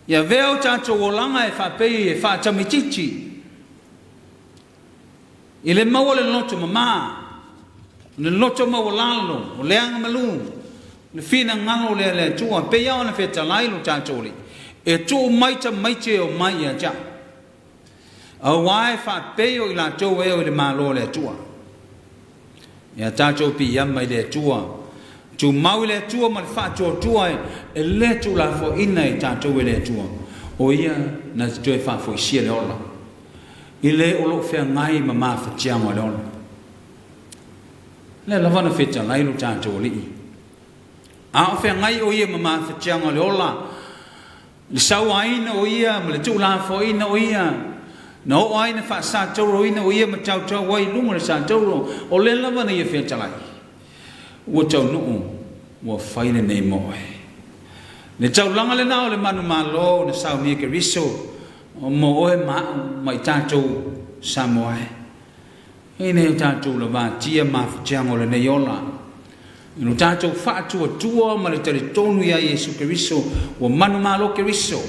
Ia avea o tatou olaga e faapei e faatamititi i le maua le loto mamā, le loto maualalo, o le agamalu, le finagalo lea le Atua, pei lava ona fetalai lo tatou Alii, e tuu mai tamaiti e omai ia te au, auā e faapei o i latou e o i le Malo o le Atua. Ia tatou piiama i le Atua, tumau i le Atua ma le faatuatua e le tuulafoaina i tatou e le Atua, o Ia na te toe faafoisia le ola i le o lo o feagai ma mafatiaga o le ola. Lea lava na fetalai lo tatou Alii. A o feagai o Ia ma mafatiaga o le ola, le sauaina o Ia ma le tuulafoaina o Ia, na oo ai na faasatauroina o Ia ma tautau ai i luga o le satauro, o lea lava na Ia fetalai, Ua taunuu, ua fai lenei mo oe. Le taulaga lena o le manumalo na saunia e Keriso mo oe ma a'u ma i tatou Samoa e. E le o tatou lavatia mafatiaga o lenei ola, i lo tatou faatuatua ma le talitonu iā Iesu Keriso, ua manumalo Keriso,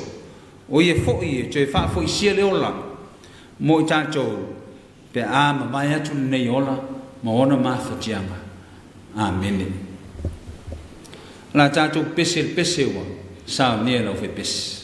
o Ia foi e toe faafoisia le ola. Mo i tatou, pe a mavae atu lenei ola ma ona mafatiaga. Amene. O le a tatou pese i le pese ua saunia e le aufaipese.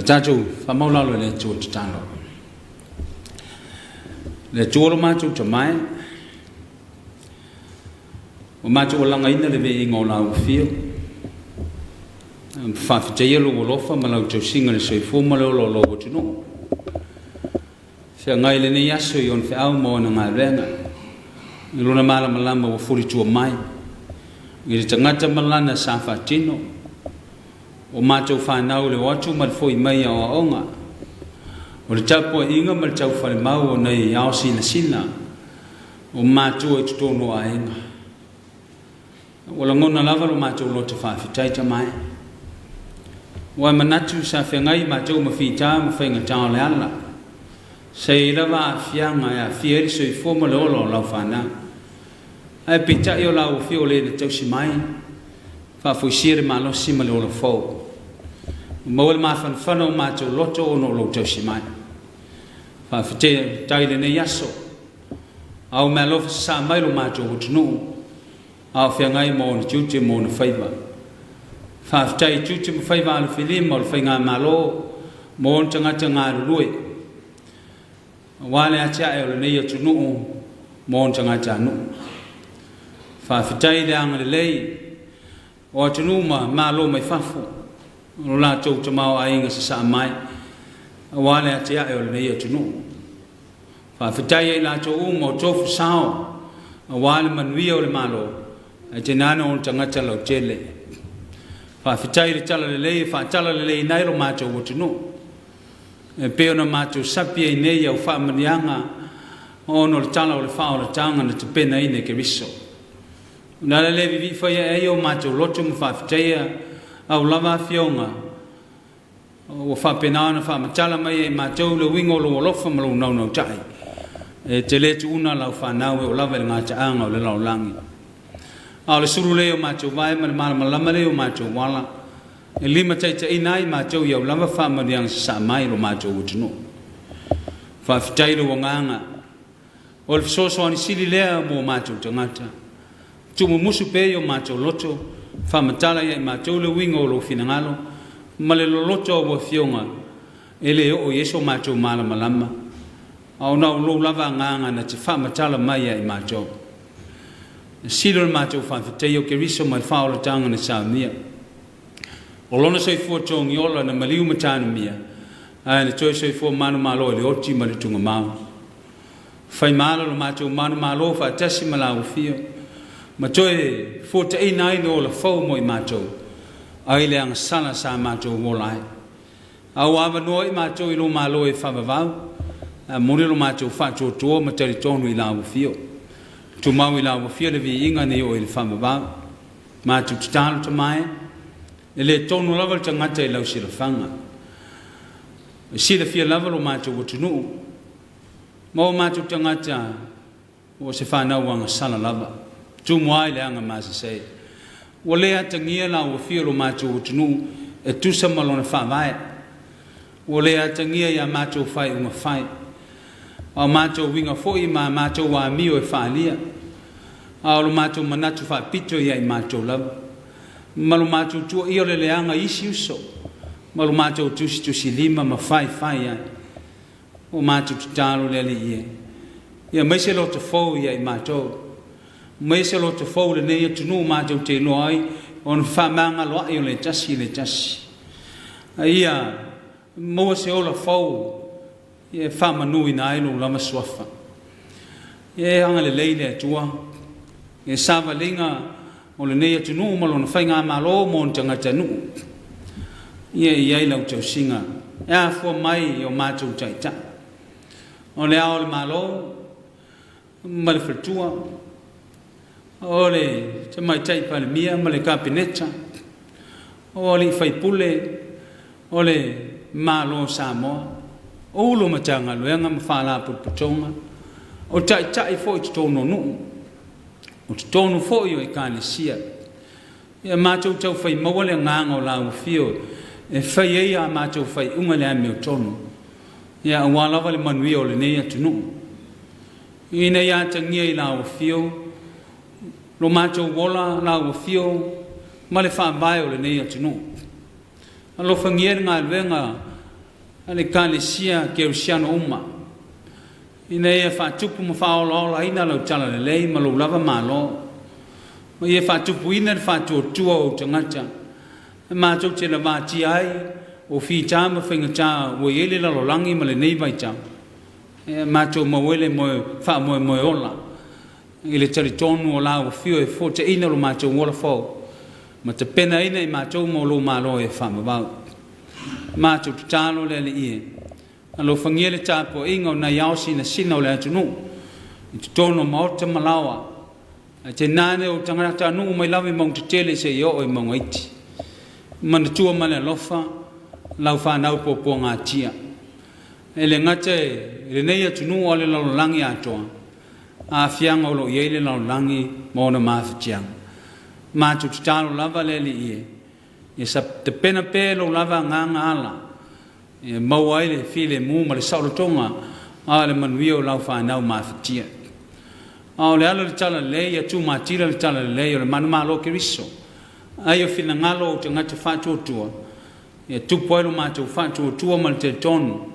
tatou faamaulalo i le Atua tatalo. Le Atua lo matou tamae, ua matou alagaina le viiga o lau afio, faafetaia lou alofa ma lau tausiga i le soifua ma le ola o lou atunuu. Feagai lenei aso i ona feau ma ona galuega, i lona malamalama ua fulitua mai, i le tagata ma lana sa faatino, o matou fanau i le o atu ma le fo'i mai i aoaoga, o le tapuaiga ma le taufalemau o nai ao sinasina o matua i totonu o aiga. Ua lagona lava lo matou loto faafetai tamae. Ua e manatu sa feagai matou ma fita ma faigata o le ala. Sa i ai lava aafiaga e aafia ai le soifua ma le ola o lau fanau. Ae peitai o lau afio o le na tausi mai, faafoisia le malosi ma le ola fou. Ua maua le mafanafana o matou loto ona o lou tausi mai. Faafetai lenei aso. A o meaalofa sasaa mai lo matou atunuu, a o feagai ma ona tiute ma ona faiva. Faafetai i tiute ma faiva alofilima o le Faigamalo ma ona tagata galulue, aua le atiae o lenei atunuu ma ona tagatanuu. Faafetai i le agalelei o atunuu ma Malo mai fafo, o lo latou tamaoaiga sasaa mai, aua le atiae o lenei atunuu. Faafetai ia i latou uma o tofu sao aua le manuia o le Malo, ae tainane ona tagata lautele. Faafetai i le talalelei e faatalaleleiina ai lo matou atunuu, e pei ona matou sapi ai nei i au faamanuiaga ona o le tala o le faaolataga na tapenaina e Keriso. O le ala lea e vivii fai ae ai o matou loto ma faafetaia au lava afioga ua faapena ona faamatala mai e matou le uiga o lou alofa ma lou naunautai. E te le tuuna lau fanau e oo lava i le gataaga o le lalolagi. A o le sulu lea o matou vae ma le malamalama lea o matou ala, e limataitaiina ai matou i au lava faamanuiaga sasaa mai i lo matou atunuu. Faafetai i lou agaga. O le fesoasoani sili lea mo matou tagata. Tuumumusu pea i o matou loto, faamatala ia i matou le uiga o lou finagalo, ma le loloto o au afioga, e le oo i ai so matou malamalama, a o na o lou lava agaga na te faamatala mai ia i matou. E sili o le matou faafetaia o Keriso ma le faaolataga na saunia. O lona soifua togiola na maliu ma tanumia, ae na toe soifua manumalo i le oti ma le tugamau. Faimalo lo matou manumalo faatasi ma lau afio, ma toe fuataina ai le ola fou mo i matou, ai le agasala sa matou ola ai. A ua avanoa i matou i lou malo e faavavau, a momoli lo matou faatuatua ma talitonu i lau afio. Tumau i lau afio le viiga nei oo i le faavavau. Matou tatalo tamae, e le tonu lava le tagata i lau silafaga. E silafia lava lo matou atunuu, ma o matou tagata ua se fanau agasala lava, tumu ai le aga masasei. Ua le atagia lau afio lo matou atunuu e tusa ma lona faavae. Ua le atagia ia matou faaiuga fai, a o matou uiga foi ma matou amio e faaalia, a o lo matou manatu faapito ia i matou lava, ma lo matou tuuaia o le leaga i isi uso, ma lo matou tusitusilima ma faifai ai. O matou tatalo le Alii e, ia aumai se loto fou ia i matou, aumai se loto fou i lenei atunuu matou te iloa ai ona fefaamagaloai o le tasi i le tasi. A ia maua se ola fou e faamanuina ai lou lava suafa. Ia e agalelei le Atua i le savaliga o lenei atunuu ma lona faigamalo mo ona tagatanuu. Ia e i ai lau tausiga e afua mai i o matou taitai, o le Ao o le Malo ma le Faletua, o le Tamaitai Palemia ma le Kapeneta, o alii faipule o le Malo o Samoa, o Ulu o Matagaluega ma Faalapotopotoga, o taitai foi i totonu o nuu, o totonu foi o Ekalesia. Ia matou taufai maua le agaga o lau afio e fai ai a matou faaiuga i le amiotonu, ia aua lava le manuia o lenei atunuu. Ina ia atagia i lau afio lo matou ola, lau afio ma le faavae o lenei atunuu. Alofagia le galuega a le Ekalesia Kerisiano uma, ina ia faatupu ma faaolaolaina lau talalelei ma lou lava Malo, ma ia faatupuina le faatuatua o ou tagata, e matou te lavatia ai o fita ma faigata ua i ai le lalolagi ma lenei vaitau, e matou maua ai le moe faamoemoe ola i le talitonu o lau afio e fota'ina lo matou ola fou ma tapenaina i matou mo lou Malo e faavavau. Matou tatalo le Alii e, alofagia le tapuaiga o nai ao sinasina o le atunuu i totonu o maota ma laoa, ae tainane o tagatanuu mai lava i mauga tetele seia oo i mauga iti. Manatua ma le alofa lau fanau puapuagatia, e le gata i lenei atunuu a o le lalolagi atoa, aafiaga o lo o i ai le lalolagi ma ona mafatiaga. Matou tatalo lava le Alii e, ia tapena pea e lou lava agaga ala e maua ai le filemu ma le saolotoga a o le manuia o lau fanau mafatia. A o le ala o le talalelei, ia tumatila le talalelei o le manumalo Keriso, ai o finagalo o tagata faatuatua, ia tupu ai lo matou faatuatua ma le talitonu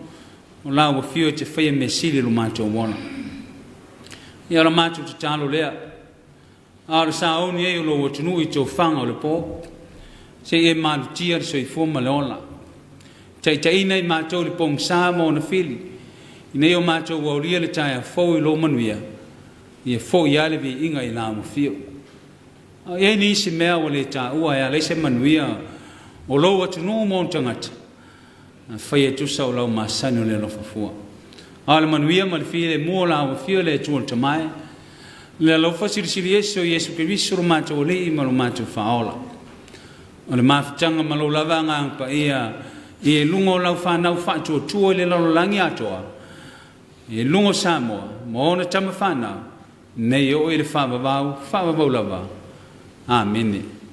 o lau afio e te faia mea sili lo matou ola. Ia o la matou tatalo lea, a o le sauni ai o lou atunuu i tofaga o le po, se i e malutia le soifua ma le ola. Taitaiina i matou i le pogisa ma ona fili, ina ia o matou aulia le taeao fou i lou manuia, ia foi lava le viiga i lau afio. A i ai nisi mea ua le taua e ala ai se manuia o lou atunuu ma ona tagata, faia tusa o lau masani o le alofa fua. A o le manuia ma le filemu o lau afio le Atua le Tama e, le alofa silisili ese o Iesu Keriso lo matou Alii ma lo matou Faaola, o le mafutaga ma lou lava Agaga Paia i luga o lau fanau faatuatua i le lalolagi atoa, i luga o Samoa ma ona tama fanau, nei oo i le faavavau, faavavau lava. Amene.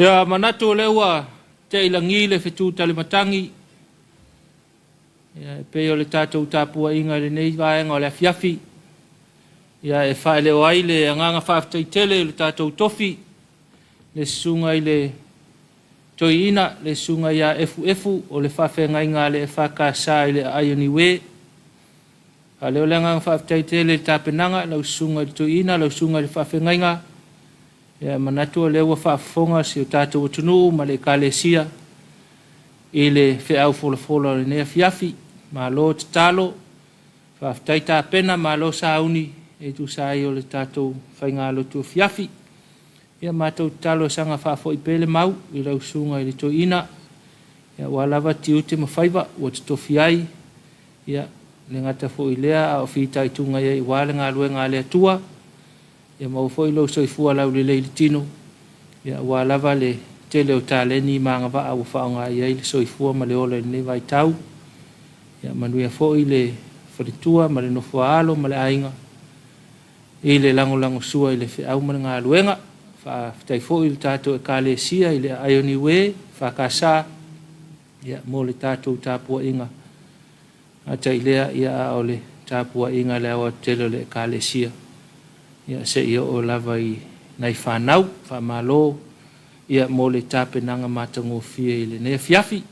Ia manatu o lea ua tea i lagi le fetu talimatagi, ia, e pei o le tatou tapuaiga i lenei vaega o le afiafi, ia, e faaleo ai le agaga faafetai tele i le tatou tofi, le susuga i le Toeaina, le susuga ia Efuefu o le faafeagaiga a le EFKS i le aai o Niue. Faaleo le agaga faafetai tele i le tapenaga, lau susuga i le Toeaina, lau susuga i le faafeagaiga, ia, e manatu o lea ua faafofoga si o tatou atunuu ma le Ekalesia i le feau folafola o lenei afiafi. Malo tatalo, faafetai tapena, malo sauni e tusa ai o le tatou faigalotu afiafi. Ia matou tatalo e saga faafoi pea le mau i lau susuga i le Toeaina, ia, aua lava tiute ma faiva ua totofi ai, ia, le gata foi i lea a o fitaituga i ai aua le galuega a le Atua. Ia maua foi lou soifua laulelei i le tino, ia, aua lava le tele o taleni ma agavaa ua faaaoga i ai le soifua ma le ola i lenei vaitau. Ia manuia foi le faletua ma le nofoaalo ma le aiga i le lagolagosua i le feau ma le galuega. Faafetai foi i le tatou Ekalesia i le aai o Niue, EFKS, ia, mo le tatou tapuaiga ata i lea, ia, a o le tapuaiga i le aoatetele o le Ekalesia, ia, seia oo lava i nai fanau. Faamalo, ia, mo le tapenaga matagofie i lenei afiafi.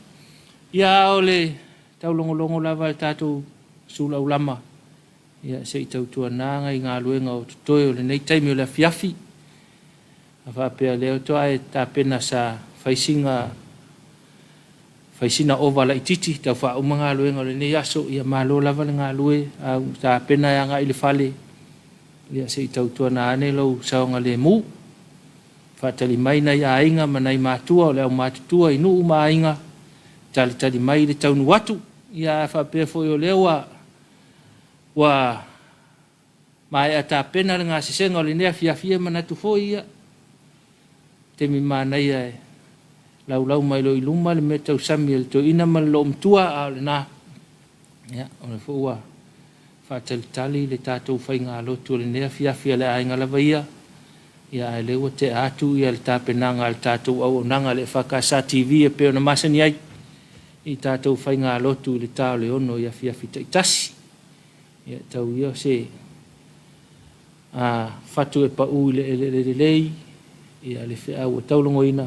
Ia, a o le taulogologo lava a le tatou sulaulama, ia, se i tautuana nai galuega o totoe o lenei taimi o le afiafi. A faapea lea faatoa e tapena sa fai sina ova laitiiti tau faauma galuega o lenei aso, ia malo lava le galue, a ua tapena e agai i le fale, ia se i tautuana ane lou saogalemu. Faatali mai nai aiga ma nai matua o le aumatutua i nuu ma aiga, talitali mai le taunuu atu. Ia a faapea foi o lea ua maea tapena le gasesega o lenei afiafi, e manatu foi ia taimi manaia e laulau mai loa i luma le mea tausami a le toeaina ma le loomatua, a o lena, ia, o lea foi ua faatalitali le tatou faigalotu o lenei afiafi a le aiga lava ia, ia, ae lea ua tea atu ia le tapenaga a le tatou auaunaga a le EFKS TV e pei ona masani ai i tatou faigalotu i le ta o le 6 i afiafi taitasi. Ia tau ia se fatu e pau i le eleele lelei, ia le feau ua taulogoina,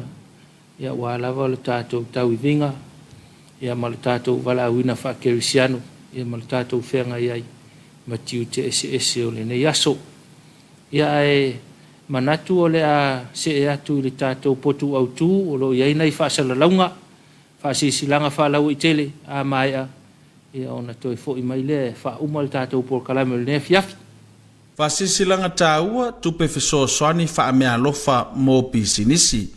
ia aua lava le tatou tauiviga, ia ma le tatou valaauina faakerisiano, ia ma le tatou feagai ai ma tiute eseese o lenei aso. Ia ae manatu o le a see atu i le tatou potu autu o lo o i ai nai faasalalauga, faasilasilaga faalauaitele a maea, ia ona toe foi mai lea e faauma le tatou polokalame o lenei afiafi. Faasilasilaga taua, tupe fesoasoani faameaalofa mo pisinisi.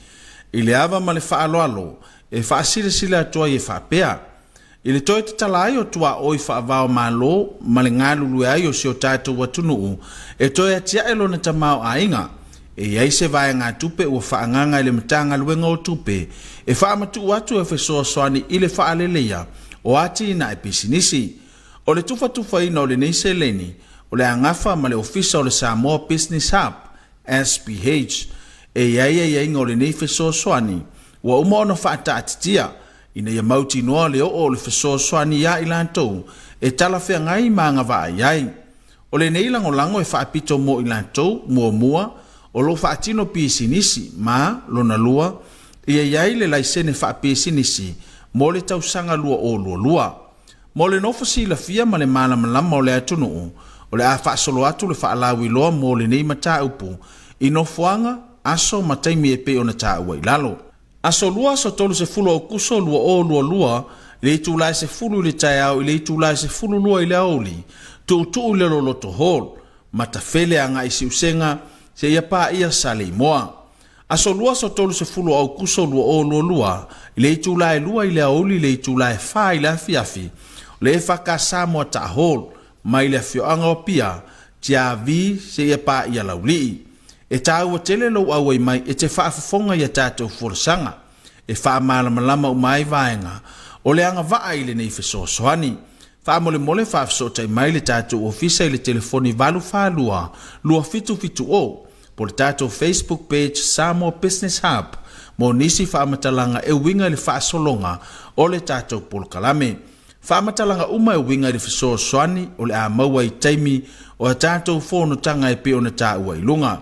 I le ava ma le faaaloalo e faasilasila atu ai e faapea, I le toe tatala ai o tuaoi faava-o-Malo ma le galulue ai o si o tatou atunuu e toe atiae lona tamaoaiga, e i ai se vaegatupe ua faaagaaga e le Matagaluega o Tupe e faamatuu atu e fesoasoani i le faaleleia o atinae pisinisi. O le tufatufaina o lenei seleni, o le a gafa ma le Ofisa o le Samoa Business Hub, SBH. E i ai aiaiga o lenei fesoasoani ua uma ona faataatitia ina ia mautinoa le oo o le fesoasoani iā i latou e talafeagai ma agavaa i ai. O lenei lagolago e faapito mo i latou, muamua, o lo o faatino pisinisi, ma, lona lua, ia i ai le laisene faapisinisi mo le tausaga 2022. Mo le nofo silafia ma le malamalama o le atunuu, o le a faasolo atu le faalauiloa mo lenei mataupu i nofoaga, aso ma taimi e pei ona taua i lalo. Aso Lua, aso 30 o Aokuso 2022, i le itula e 10 i le taeao i le itula e 12 i le aoauli, tuutuu i le Loloto Hall, Matafele agai i Siusega seia paia Saleimoa. Aso Lua, aso 30 o Aokuso 2022, i le itula e 2 i le aoauli i le itula e 4 i le afiafi, o le EFKS Moataa Hall, mai le afioaga o Apia, Tiavi seia paia Laulii. E tāua tele lou auai mai e te faafofoga i a tatou folasaga e faamalamalama uma ai vaega o le agavaa i lenei fesoasoani. Faamolemole faafesootai mai le tatou ofisa i le telefoni 842 2770 po o le tatou Facebook page Samoa Business Hub. mo nisi faamatalaga e uiga i le faasologa o le tatou polokalame. Faamatalaga uma e uiga i le fesoasoani o le a maua i taimi o a tatou fonotaga e pei ona taua i luga.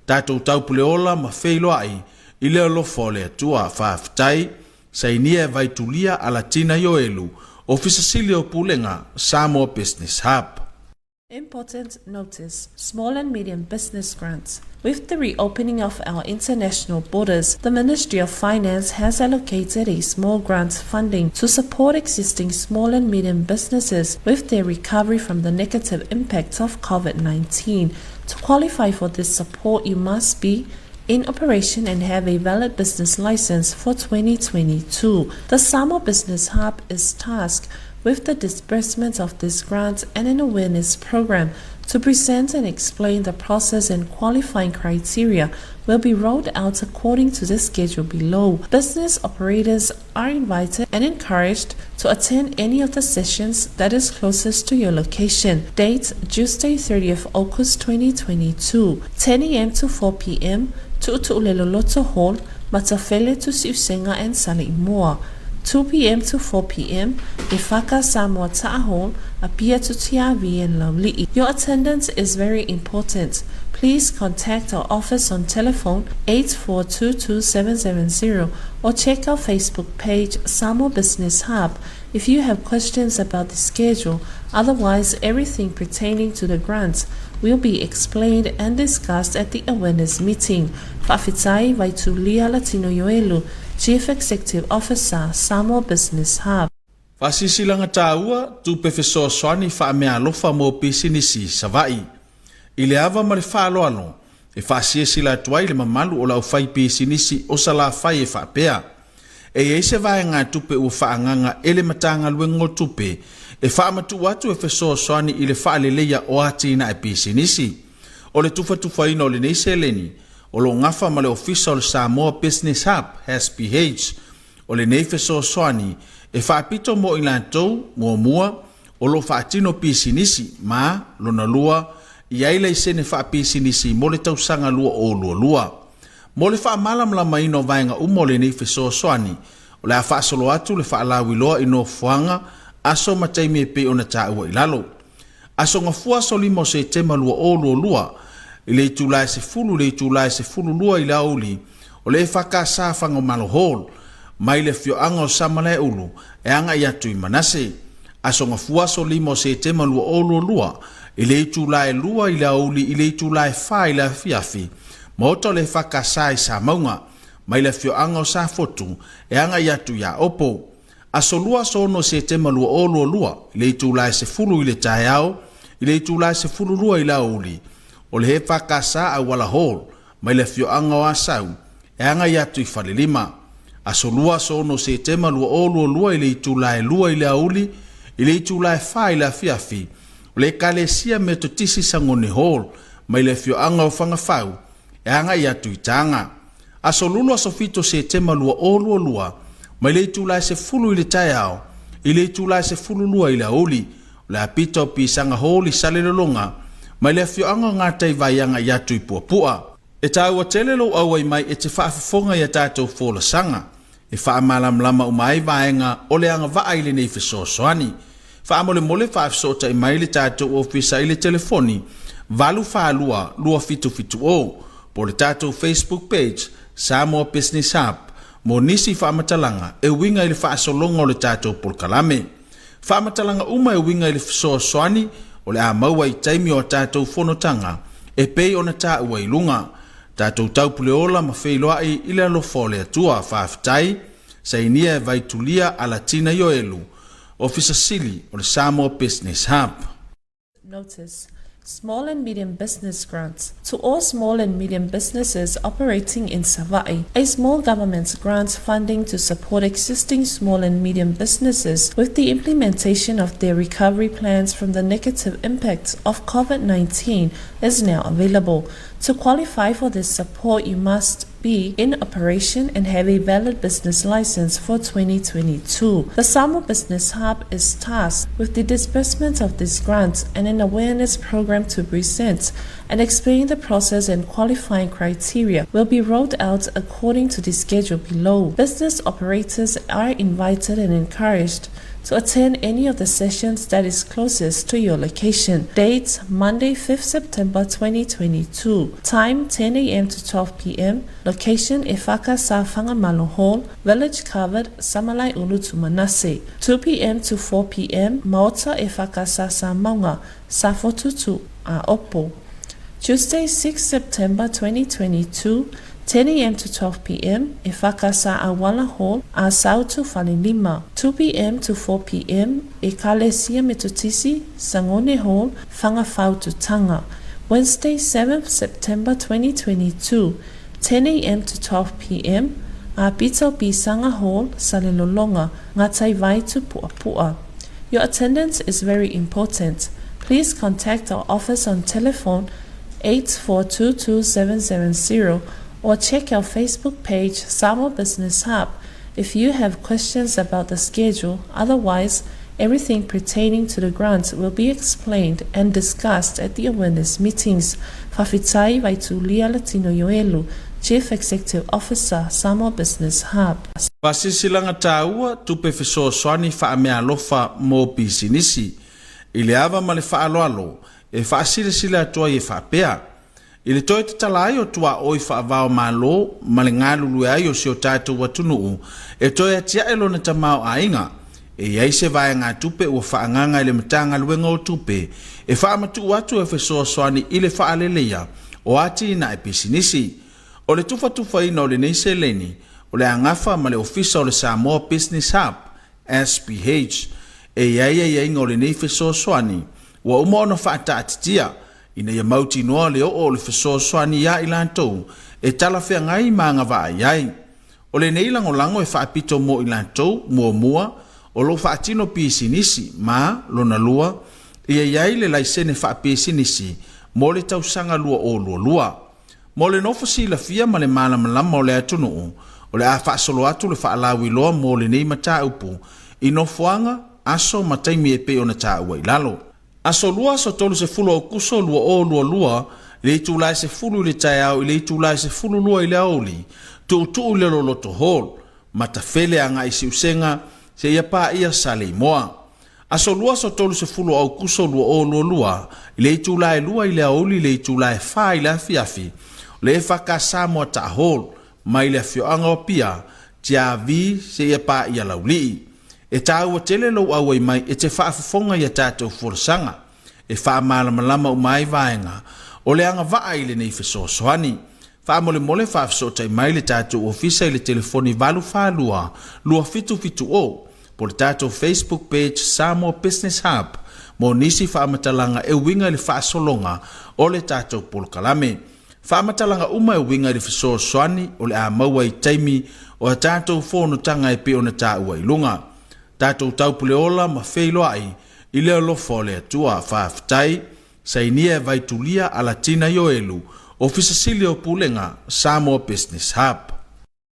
Tatou taupuleola ma feiloai i le alofa o le Atua. Faafetai. Sainia e Vaitulia Alatina Ioelu, Ofisa Sili o Pulega, Samoa Business Hub. Important notice Small and medium business grants. With the reopening of our international borders, the Ministry of Finance has allocated a small grant funding to support existing small and medium businesses with their recovery from the negative impacts of COVID-19. To qualify for this support, you must be in operation and have a valid business license for 2022. The Samoa Business Hub is tasked with the disbursement of this grant and an awareness program to present and explain the process and qualifying criteria will be rolled out according to the schedule below. Business operators are invited and encouraged to attend any of the sessions that is closest to your location. Date Tuesday 30th August 2022, 10 a.m. to 4 p.m. Tu'utu'uleloloto Hall, Matafele to Siusenga and Saleimoa. 2 p.m. to 4 p.m. Ifaka Samoa Ta'a Hall, Apia to Tiavi and Laulii. Your attendance is very important. Please contact our office on telephone 8422770 or check our Facebook page Samoa Business Hub if you have questions about the schedule. Otherwise, everything pertaining to the grants will be explained and discussed at the awareness meeting. Fa'afetai Vaitulia Latino Ioelu, Chief Executive Officer, Samoa Business Hub. Faasilasilaga taua, tupe fesoasoani faameaalofa mo pisinisi Savaii. I le ava ma le faaaloalo, e faasilasila atu ai le mamalu o le aufaipisinisi o Salafai e faapea, E i ai se vaegatupe ua faaagaaga e le Matagaluega o Tupe e faamatuu atu e fesoasoani i le faaleleia o atinae pisinisi. O le tufatufaina o lenei seleni, o lo o gafa ma le Ofisa o le Samoa Business Hub, SBH. O lenei fesoasoani e faapito mo i latou, muamua, o lo o faatino pisinisi, ma, lona lua, i ai laisene faapisinisi mo le tausaga 2022. Mo le faamalamalamaina o vaega uma o lenei fesoasoani, o le a faasolo atu le faalauiloa i nofoaga, aso ma taimi e pei ona taua i lalo. Aso Gafua aso 5 o Setema 2022, i le itula e 10 i le itula e 12 i le aoauli, o le EFKS Fagamalo Hall, mai le afioaga o Samalaeulu e agai atu i Manase. Aso Gafua aso 5 o Setema 2022, i le itula e 2 i le aoauli i le itula e 4 i le afiafi, Maota o le EFKS i Samauga, mai le afioaga o Safotu e agai atu i Aopo. Aso Lua aso 6 Setema 2022 i le itula e 10 i le taeao i le itula e 12 i le aoauli, o le EFKS Auala Hall, mai le afioaga o Asau e agai atu i Falelima. Aso Lua aso 6 Setema 2022 i le itula e 2 i le aoauli i le itula e 4 i le afiafi, o le Ekalesia Metotisi Sagone Hall, mai le afioaga o Fagafau e agai atu i Taga. Aso Lulu aso 7 Setema 2022, mai le itula e 10 i le taeao i le itula e 12 i le aoauli, o le apita o Pisaga Hall i Salelologa, mai le afioaga o Gataivai agai atu i Puapua. E taua tele lou auai mai e te faafofoga i a tatou folasaga e faamalamalama uma ai vaega o le agavaa i lenei fesoasoani. Faamolemole faafesootai mai le tatou ofisa i le telefoni 842 2770 po o le tatou Facebook page Samoa Business Hub mo nisi faamatalaga e uiga i le faasologa o le tatou polokalame. Faamatalaga uma e uiga i le fesoasoani o le a maua i taimi o a tatou fonotaga e pei ona taua i luga. Tatou taupuleola ma feiloai i le alofa o le Atua. Faafetai. Sainia e Vaitulia Alatina Ioelu, Ofisa Sili o le Samoa Business Hub. Notice Small and Medium Business Grants to all small and medium businesses operating in Savaii. A small government grant funding to support existing small and medium businesses with the implementation of their recovery plans from the negative impacts of COVID-19 is now available. To qualify for this support, you must be in operation and have a valid business license for 2022. The Samoa Business Hub is tasked with the disbursement of this grant and an awareness program to present and explain the process and qualifying criteria will be rolled out according to the schedule below. Business operators are invited and encouraged to attend any of the sessions that is closest to your location. Date Monday 5th September 2022. Time 10 a.m. to 12 p.m. Location Efaka Sa Whangamalo Hall, Village Covered, Samalai Ulu to Manase. 2 p.m. to 4 p.m. Maota Efaka Sa Maunga, Safotutu, Aopo. Tuesday 6 September 2022, 10 a.m. to 12 p.m., Efakasa Awala Hall, Asautu Falelima. 2 p.m. to 4 p.m., Ekalesia Metotisi, Sangone Hall, Whangawhaututanga. Wednesday 7 September 2022, 10 a.m. to 12 p.m., Apito Pisanga Hall, Salelolonga, Ngatai Vaitu Puapua. Your attendance is very important. Please contact our office on telephone 8422770 or check our Facebook page Samoa Business Hub if you have questions about the schedule. Otherwise, everything pertaining to the grant will be explained and discussed at the awareness meetings. Fafitai Vaitulia Latino Yoelu, Chief Executive Officer, Samoa Business Hub. Faasilasilaga taua tupe fesoasoani faameaalofa mo pisinisi. I le ava ma le faaaloalo e faasilasila atu ai e faapea, I le toe tatala ai o tuaoi faava-o-Malo ma le galulue ai o si o tatou atunuu e toe atiae lona tamaoaiga, e i ai se vaegatupe ua faaagaaga e le Matagaluega o Tupe e faamatuu atu e fesoasoani i le faaleleia o atinae pisinisi. O le tufatufaina o lenei seleni o le a gafa ma le Ofisa o le Samoa Business Hub, SPH. E i ai aiaiga o lenei fesoasoani ua uma ona faataatitia ina ia mautinoa le oo o le fesoasoani iā i latou e talafeagai ma agavaa i ai. O lenei lagolago e faapito mo i latou, muamua, o lo o faatino pisinisi, ma, lona lua, ia i ai le laisene faapisinisi mo le tausaga 2022. Mo le nofo silafia ma le malamalama o le atunuu, o le a faasolo atu le faalauiloa mo lenei mataupu i nofoaga, aso ma taimi e pei ona taua i lalo. Aso Lua, aso 30 Aokuso 2022, i le itula e 10 i le taeao i le itula e 12 i le aoauli, tuutuu i le Loloto Hall, Matafele agai i Siusega seia paia Saleimoa. Aso Lua, aso 30 Aokuso 2022, i le itula e 2 i le aoauli i le itula e 4 i le afiafi, o le EFK Samoa Taa Hall, mai le afioaga o Apia, Tiavi seia paia Laulii. E tāua tele lou auai mai e te faafofoga i a tātou folasaga e faamalamalama uma ai vaega o le agavaa i lenei fesoasoani. Faamolemole faafesootai mai le tatou ofisa i le telefoni 842 2770 po o le tatou Facebook page Samoa Business Hub mo nisi faamatalaga e uiga i le faasologa o le tatou polokalame. Faamatalaga uma e uiga i le fesoasoani o le a maua i taimi o a tatou fonotaga e pei ona taua i luga. Tatou taupuleola ma feiloai i le alofa o le Atua. Faafetai. Sainia e Vaitulia Alatina Ioelu, Ofisa Sili o Pulega, Samoa Business Hub.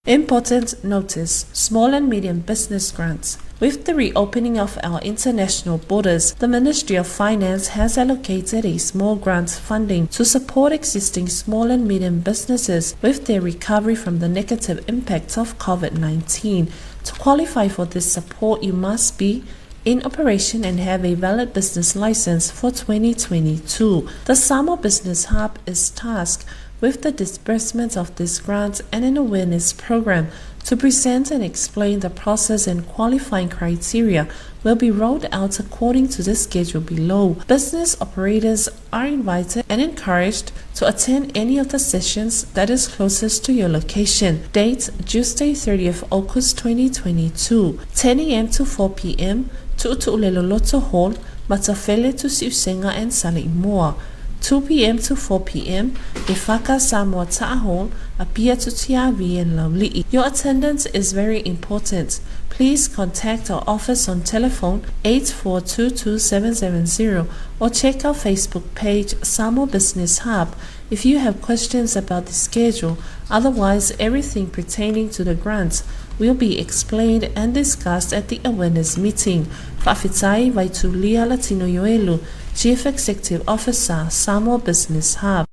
Important notice Small and medium business grants. With the reopening of our international borders, the Ministry of Finance has allocated a small grant funding to support existing small and medium businesses with their recovery from the negative impacts of COVID-19. To qualify for this support, you must be in operation and have a valid business license for 2022. The Samoa Business Hub is tasked with the disbursement of this grant and an awareness program to present and explain the process and qualifying criteria will be rolled out according to the schedule below. Business operators are invited and encouraged to attend any of the sessions that is closest to your location. Date Tuesday 30th August 2022, 10 a.m. to 4 p.m. Tu'utu'uleloloto Hall, Matafele to Siusenga and Saleimoa. 2 p.m. to 4 p.m. Efaka Samoa Ta'a Hall, Apia to Tiavi and Laulii. Your attendance is very important. Please contact our office on telephone 8422770 or check our Facebook page Samoa Business Hub if you have questions about the schedule. Otherwise, everything pertaining to the grants will be explained and discussed at the awareness meeting. Faafetai Vaitulia Latino Ioelu, Chief Executive Officer, Samoa Business Hub.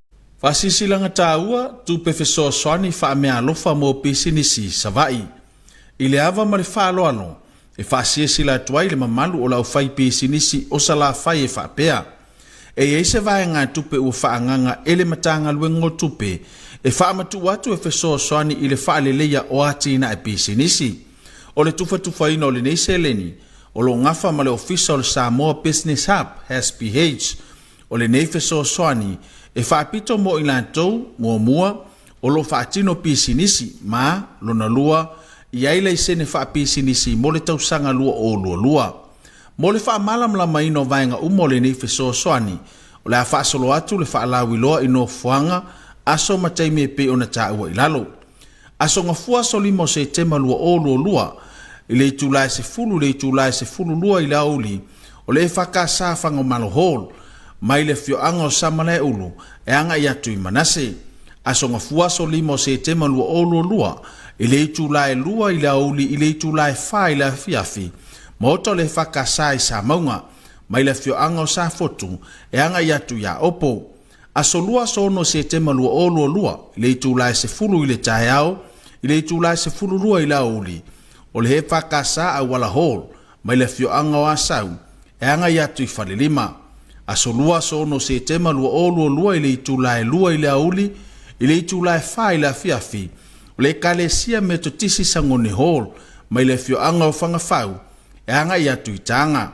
Faasilasilaga taua, tupe fesoasoani faameaalofa mo pisinisi Savaii. I le ava ma le faaaloalo, e faasilasila atu ai le mamalu o le aufaipisinisi o Salafai e faapea, E i ai se vaegatupe ua faaagaga e le Matagaluega o Tupe e faamatuu atu e fesoasoani i le faaleleia o atinae pisinisi. O le tufatufaina o lenei seleni, o lo o gafa ma le Ofisa o le Samoa Business Hub, SBH. O lenei fesoasoani e faapito mo i latou, muamua, o lo o faatino pisinisi, ma, lona lua, i ai laisene faapisinisi mo le tausaga 2022. Mo le faamalamalamaina o vaega uma o lenei fesoasoani, o le a faasolo atu le faalauiloa i nofoaga, aso ma taimi e pei ona taua i lalo. Aso Gafua aso 5 o Setema 2022, i le itula e 10 i le itula e 12 i le aoauli, o le EFKS Fagamalo Hall, mai le afioaga o Samalaeulu e agai atu i Manase. Aso Gafua aso 5 o Setema 2022, i le itula e 2 i le aoauli i le itula e 4 i le afiafi, Maota o le EFKS i Samauga, mai le afioaga o Safotu e agai atu i Aopo. Aso Lua aso 6 Setema 2022 i le itula e 10 i le taeao i le itula e 12 i le aoauli, o le EFKS Auala Hall, mai le afioaga o Asau e agai atu i Falelima. Aso Lua aso 6 Setema 2022 i le itula e 2 i le aoauli i le itula e 4 i le afiafi, o le Ekalesia Metotisi Sagone Hall, mai le afioaga o Fagafau e agai atu i Taga.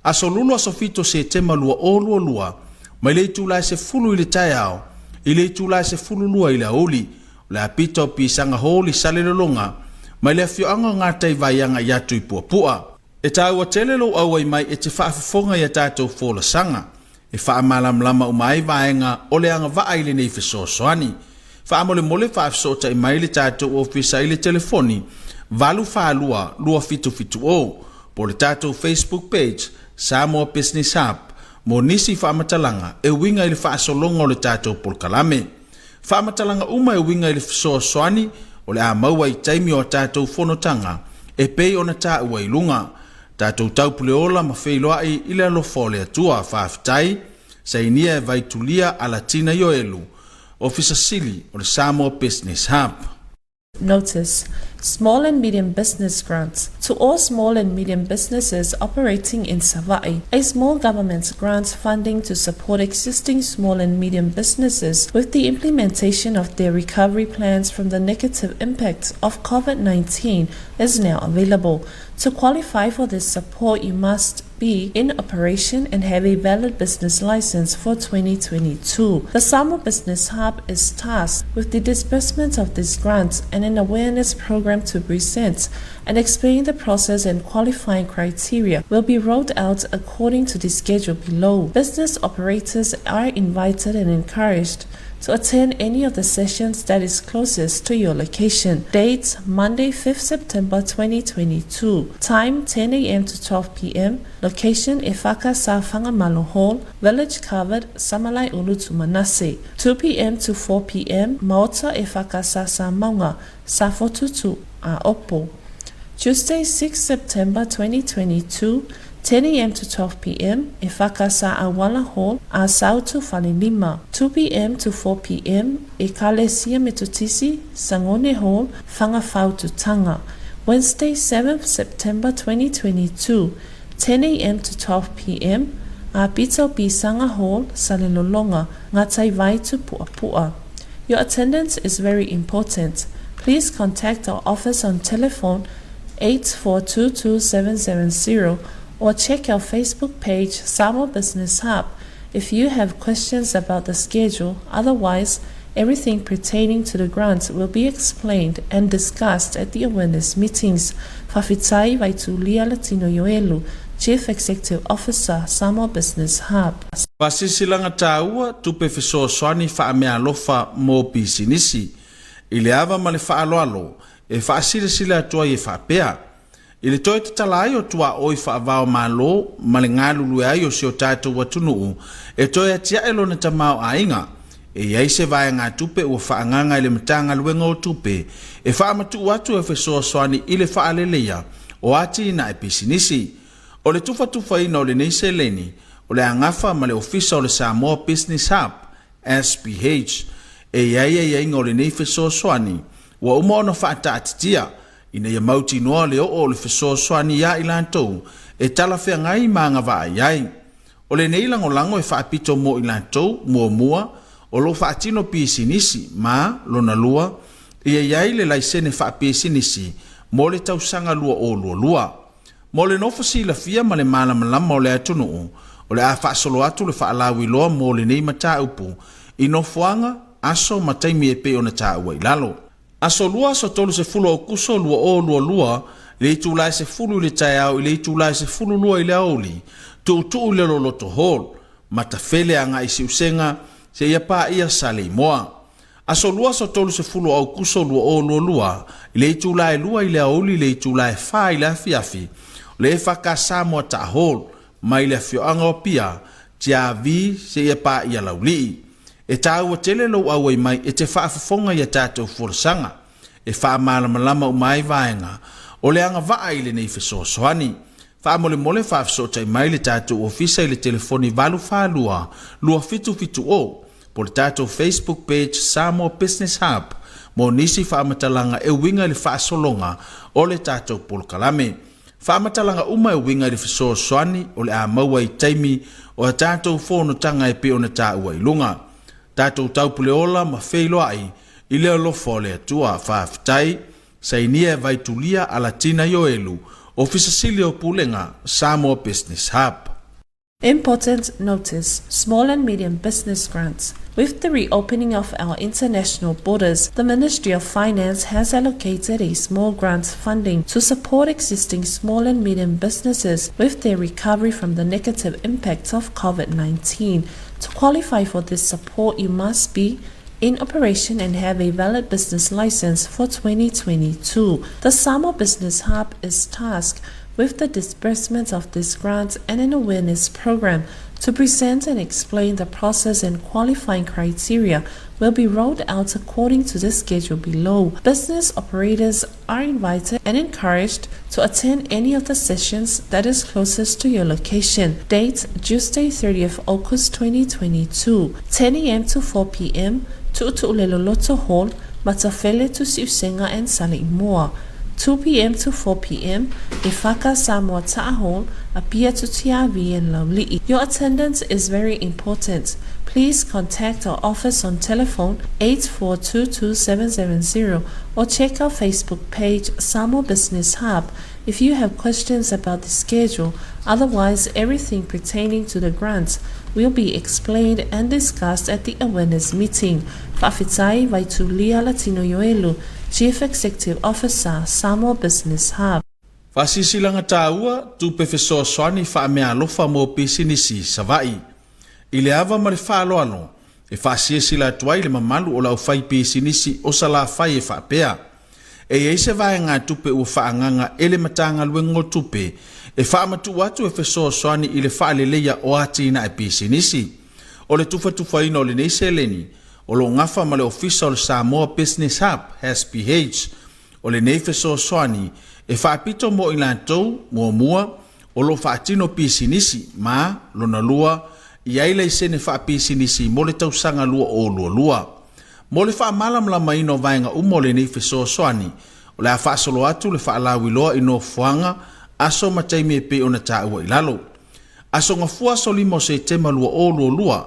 Aso Lulu aso 7 Setema 2022, mai le itula e 10 i le taeao i le itula e 12 i le aoauli, o le apita o Pisaga Hall i Salelologa, mai le afioaga o Gataivai agai atu i Puapua. E taua tele lou auai mai e te faafofoga i a tatou folasaga e faamalamalama uma ai vaega o le agavaa i lenei fesoasoani. Faamolemole faafesootai mai le tatou ofisa i le telefoni 842 2770 po o le tatou Facebook page Samoa Business Hub mo nisi faamatalaga e uiga i le faasologa o le tatou polokalame. Faamatalaga uma e uiga i le fesoasoani o le a maua i taimi o a tatou fonotaga e pei ona taua i luga. Tatou taupuleola ma feiloai i le alofa o le Atua. Faafetai. Sainia e Vaitulia Alatina Ioelu, Ofisa Sili o le Samoa Business Hub. Notice, Small and Medium Business Grants to all small and medium businesses operating in Savaii. A small government grant funding to support existing small and medium businesses with the implementation of their recovery plans from the negative impacts of COVID-19 is now available. To qualify for this support, you must be in operation and have a valid business license for 2022. The Samoa Business Hub is tasked with the disbursement of this grant and an awareness program to present and explain the process and qualifying criteria will be rolled out according to the schedule below. Business operators are invited and encouraged to attend any of the sessions that is closest to your location. Dates Monday 5th September 2022. Time 10 a.m. to 12 p.m. Location Efaka Sa Fagamalo Hall, Village Covered, Samalai Ulu to Manase. 2 p.m. to 4 p.m. Maota Efaka Sa Samaunga, Safotutu, Aopo. Tuesday 6 September 2022, 10 a.m. to 12 p.m., Efaka Sa Auala Hall, Asau to Falelima. 2 p.m. to 4 p.m., Ekalesia Metotisi, Sangone Hall, Whangawhau to Tanga. Wednesday 7th September 2022, 10 a.m. to 12 p.m., Apita Pisanga Hall, Salelologa, Ngātai Vai to Puapua. Your attendance is very important. Please contact our office on telephone 8422770 or check our Facebook page Samoa Business Hub if you have questions about the schedule. Otherwise, everything pertaining to the grants will be explained and discussed at the awareness meetings. Faafetai Vaitulia Latino Ioelu, Chief Executive Officer, Samoa Business Hub. Faasilasilaga taua, tupe fesoasoani faameaalofa mo pisinisi. I le ava ma le faaaloalo e faasilasila atu ai e faapea. I le toe tatala ai o tuaoi faava-o-Malo ma le galulue ai o si o tatou atunuu e toe atiae lona tamaoaiga, e i ai se vaegatupe ua faaagaaga e le Matagaluega o Tupe e faamatuu atu e fesoasoani i le faaleleia o atinae pisinisi. O le tufatufaina o lenei seleni, o le a gafa ma le Ofisa o le Samoa Business Hub, SBH. E i ai aiaiga o lenei fesoasoani ua uma ona faataatitia ina ia mautinoa le oo o le fesoasoani iā i latou e talafeagai ma agavaa i ai. O lenei lagolago e faapito mo i latou, muamua, o lo o faatino pisinisi, ma, lona lua, ia i ai le laisene faapisinisi mo le tausaga 2022. Mo le nofo silafia ma le malamalama o le atunuu, o le a faasolo atu le faalauiloa mo lenei mataupu i nofoaga, aso ma taimi e pei ona taua i lalo. Aso Lua, aso 30 Aokuso 2022, i le itula e 10 i le taeao i le itula e 12 i le aoauli, Tuutuu i le Loloto Hall, Matafele agai i Siusega seia paia Saleimoa. Aso Lua, aso 30 Aokuso 2022, i le itula e 2 i le aoauli i le itula e 4 i le afiafi, o le EFKS Moataa Hall, mai le afioaga o Apia, Tiavi seia paia Laulii. E taua tele lou auai mai e te faafofoga i a tatou folasaga e faamalamalama uma ai vaega o le agavaa i lenei fesoasoani. Faamolemole faafesootai mai le tatou ofisa i le telefoni 842 2770 po o le tatou Facebook page Samoa Business Hub mo nisi faamatalaga e uiga i le faasologa o le tatou polokalame. Faamatalaga uma e uiga i le fesoasoani o le a maua i taimi o a tatou fonotaga e pei ona taua i luga. Tatou taupuleola ma feiloai i le alofa o le Atua. Faafetai. Sainia e Vaitulia Alatina Ioelu, Ofisa Sili o Pulega, Samoa Business Hub. Important notice Small and medium business grants. With the reopening of our international borders, the Ministry of Finance has allocated a small grant funding to support existing small and medium businesses with their recovery from the negative impacts of COVID-19. To qualify for this support, you must be in operation and have a valid business license for 2022. The Samoa Business Hub is tasked with the disbursement of this grant and an awareness program to present and explain the process and qualifying criteria will be rolled out according to the schedule below. Business operators are invited and encouraged to attend any of the sessions that is closest to your location. Date Tuesday 30th August 2022, 10 a.m. to 4 p.m. Tu'utu'ulelo Lotto Hall, Matafele to Siusenga and Saleimoa. 2 p.m. to 4 p.m. Ifaka Samoa Ta'ahol, Apia to Tiavi and Laulii. Your attendance is very important. Please contact our office on telephone 8422770 or check our Facebook page Samoa Business Hub if you have questions about the schedule. Otherwise, everything pertaining to the grants will be explained and discussed at the awareness meeting. Fa'afetai Vaitulia Latino Ioelu, Chief Executive Officer, Samoa Business Hub. Faasilasilaga taua, tupe fesoasoani faameaalofa mo pisinisi Savaii. I le ava ma le faaaloalo, e faasilasila atu ai le mamalu o le aufaipisinisi o Salafai e faapea, E i ai se vaegatupe ua faaagaaga e le Matagaluega o Tupe e faamatuu atu e fesoasoani i le faaleleia o atinae pisinisi. O le tufatufaina o lenei seleni, o lo o gafa ma le Ofisa o le Samoa Business Hub, SBH. O lenei fesoasoani e faapito mo i latou, muamua, o lo o faatino pisinisi, ma, lona lua, i ai laisene faapisinisi mo le tausaga 2022. Mo le faamalamalamaina o vaega uma o lenei fesoasoani, o le a faasolo atu le faalauiloa i nofoaga, aso ma taimi e pei ona taua i lalo. Aso Gafua aso 5 o Setema 2022,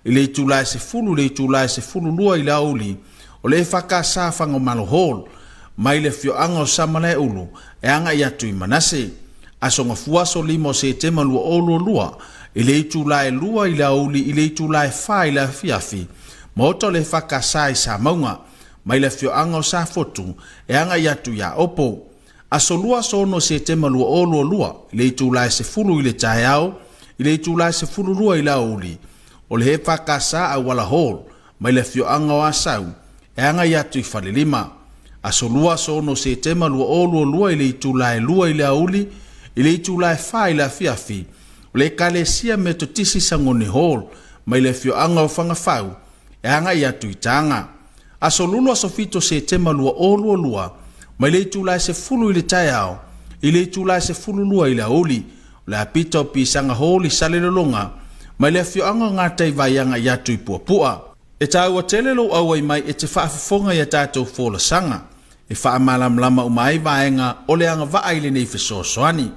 i le itula e 10 i le itula e 12 i le aoauli, o le EFKS Fagamalo Hall, mai le afioaga o Samalaeulu e agai atu i Manase. Aso Gafua aso 5 o Setema 2022, i le itula e 2 i le aoauli i le itula e 4 i le afiafi, Maota o le EFKS i Samauga, mai le afioaga o Safotu e agai atu i Aopo. Aso Lua aso 6 Setema 2022 i le itula e 10 i le taeao i le itula e 12 i le aoauli, o le EFKS Auala Hall, mai le afioaga o Asau e agai atu i Falelima. Aso Lua aso 6 Setema 2022 i le itula e 2 i le aoauli i le itula e 4 i le afiafi o le Ekalesia Metotisi Sagone Hall mai le afioaga o Fagafau e agai atu i Taga. Aso Lulu aso 7 Setema 2022 mai le itula e 10 i le taeao i le itula e 12 i le aoauli o le apita o Pisaga Hall i Salelologa mai le afioaga o Gataivai e agai atu i Puapua. E taua tele lou auai mai e te faafofoga i a tatou folasaga e faamalamalama uma ai vaega o le agavaa i lenei fesoasoani.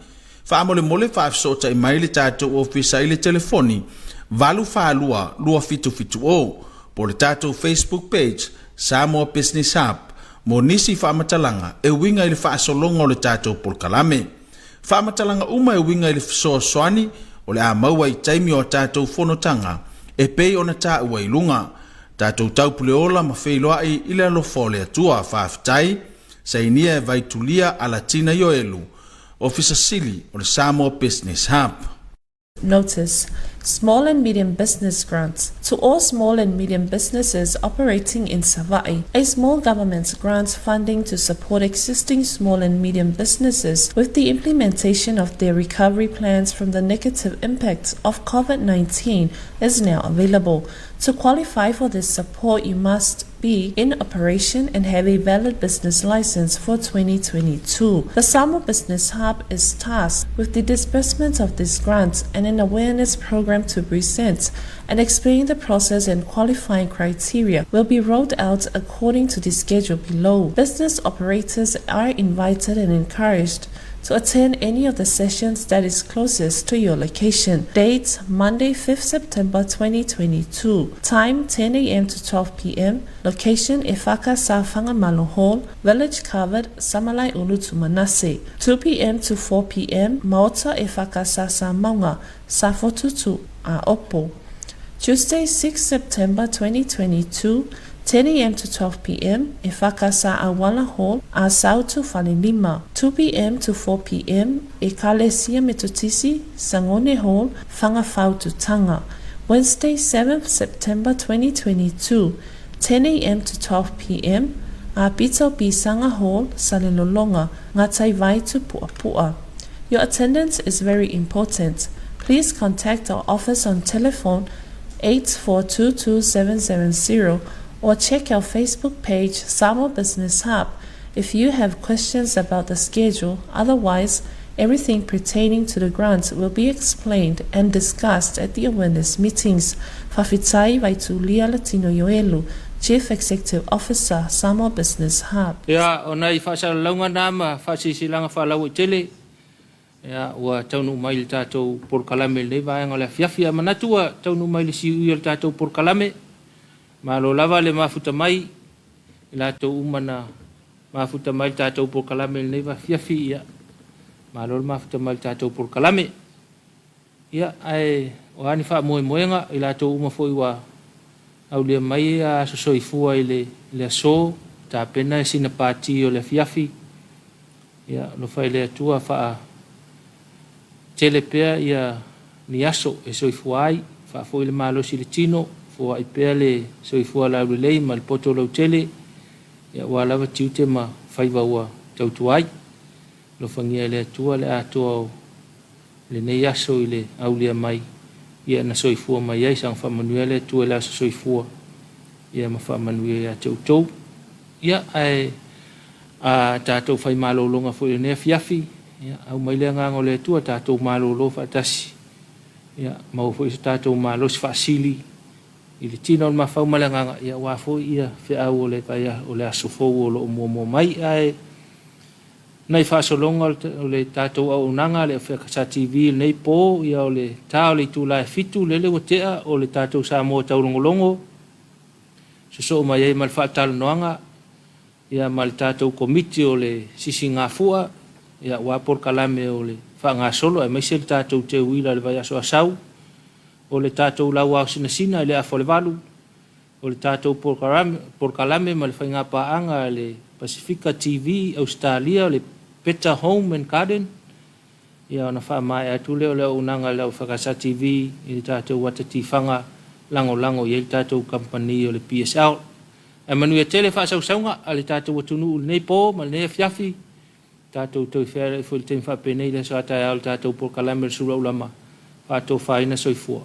Faamolemole faafesootai mai le tatou ofisa i le telefoni 842 2770 po o le tatou Facebook page Samoa Business Hub mo nisi faamatalaga e uiga i le faasologa o le tatou polokalame. Faamatalaga uma e uiga i le fesoasoani o le a maua i taimi o a tatou fonotaga e pei ona taua i luga. Tatou taupuleola ma feiloai i le alofa o le Atua. Faafetai. Sainia e Vaitulia Alatina Ioelu, Ofisa Sili o le Samoa Business Hub. Notice Small and Medium Business Grants to all small and medium businesses operating in Savaii. A small government grant funding to support existing small and medium businesses with the implementation of their recovery plans from the negative impacts of COVID-19 is now available. To qualify for this support, you must be in operation and have a valid business license for 2022. The Samoa Business Hub is tasked with the disbursement of this grant and an awareness program to present and explain the process and qualifying criteria will be rolled out according to the schedule below. Business operators are invited and encouraged to attend any of the sessions that is closest to your location. Dates Monday 5th September 2022. Time 10 a.m. to 12 p.m. Location Efaka Sa Fagamalo Hall, Village Covered, Samalai Ulu Tumanase. 2 p.m. to 4 p.m. Maota Efaka Sa Samaunga, Safotutu, Aopo. Tuesday 6 September 2022, 10 a.m. to 12 p.m. Efaka Sa Awala Hall, Asautu Falelima. 2 p.m. to 4 p.m. Ekalesia Metotisi, Sangone Hall, Whangawhautu Tanga. Wednesday 7th September 2022, 10 a.m. to 12 p.m. Apita Pisanga Hall, Salelologa, Ngātai Vaitu Puapua. Your attendance is very important. Please contact our office on telephone 8422770 or check our Facebook page Samoa Business Hub if you have questions about the schedule. Otherwise, everything pertaining to the grant will be explained and discussed at the awareness meetings. Faafetai Vaitulia Latino Ioelu, Chief Executive Officer, Samoa Business Hub. Ia, o nai faasalalauga na ma faasilasilaga faalauaitele, ia, ua taunuu mai le tatou polokalame i lenei vaega o le afiafi. Ae manatu ua taunuu mai le siui o le tatou polokalame. Malo lava le mafuta mai i latou uma na mafuta mai le tatou polokalame i lenei afiafi. Ia, malo le mafuta mai le tatou polokalame. Ia, ae o a ni faamoemoega i latou uma foi ua aulia mai aso soifua i le, le aso, tapena e sina pati o le afiafi. Ia, alofa i le Atua faa tele pea ia ni aso e soifua ai, faafoi le malosi i le tino, foai pea le soifua laulelei ma le poto lautele, ia aua lava tiute ma faiva ua tautua ai. Alofagia e le Atua le atoa o lenei aso i le aulia mai, ia na soifua mai ai, saga faamanuia le Atua i le aso soifua, ia ma faamanuia ia te outou. Ia, ae a tatou fai malologa foi i lenei afiafi, ia, aumai le agaga o le Atua, tatou malolo faatasi, ia, maua foi so tatou malosi faasili i le tino o le mafau ma le agaga, ia, aua foi ia feau o le vaia o le aso fou o lo o muamua mai. Ae nai faasologa o le tatou auaunaga le EFKS TV i lenei po, ia o le ta o le itula e 7, lele ua tea o le tatou Samoa taulogologo, sosoo mai ai ma le faatalanoaga ia ma le tatou komiti o le sisigafua ia aua polokalame o le faagasolo aemaise le tatou teuila i le vaiaso asau o le tatou lauao sinasina i le afa o le 8 o le tatou polokalame ma le faigapaaga a le Pasifika TV Ausetalia o le Better Home and Garden ia ona faamaea atu lea o le auaunaga a le EFKS TV i le tatou ata tifaga lagolago i ai le tatou kamupani o le PSL. Ae manuia tele faasausauga a le tatou atunuu i lenei po ma lenei afiafi. Tatou toe feaveai foi i le taimi faapenei i le aso a taeao i le tatou polokalame o le Suluaulama. Faatofaina soifua.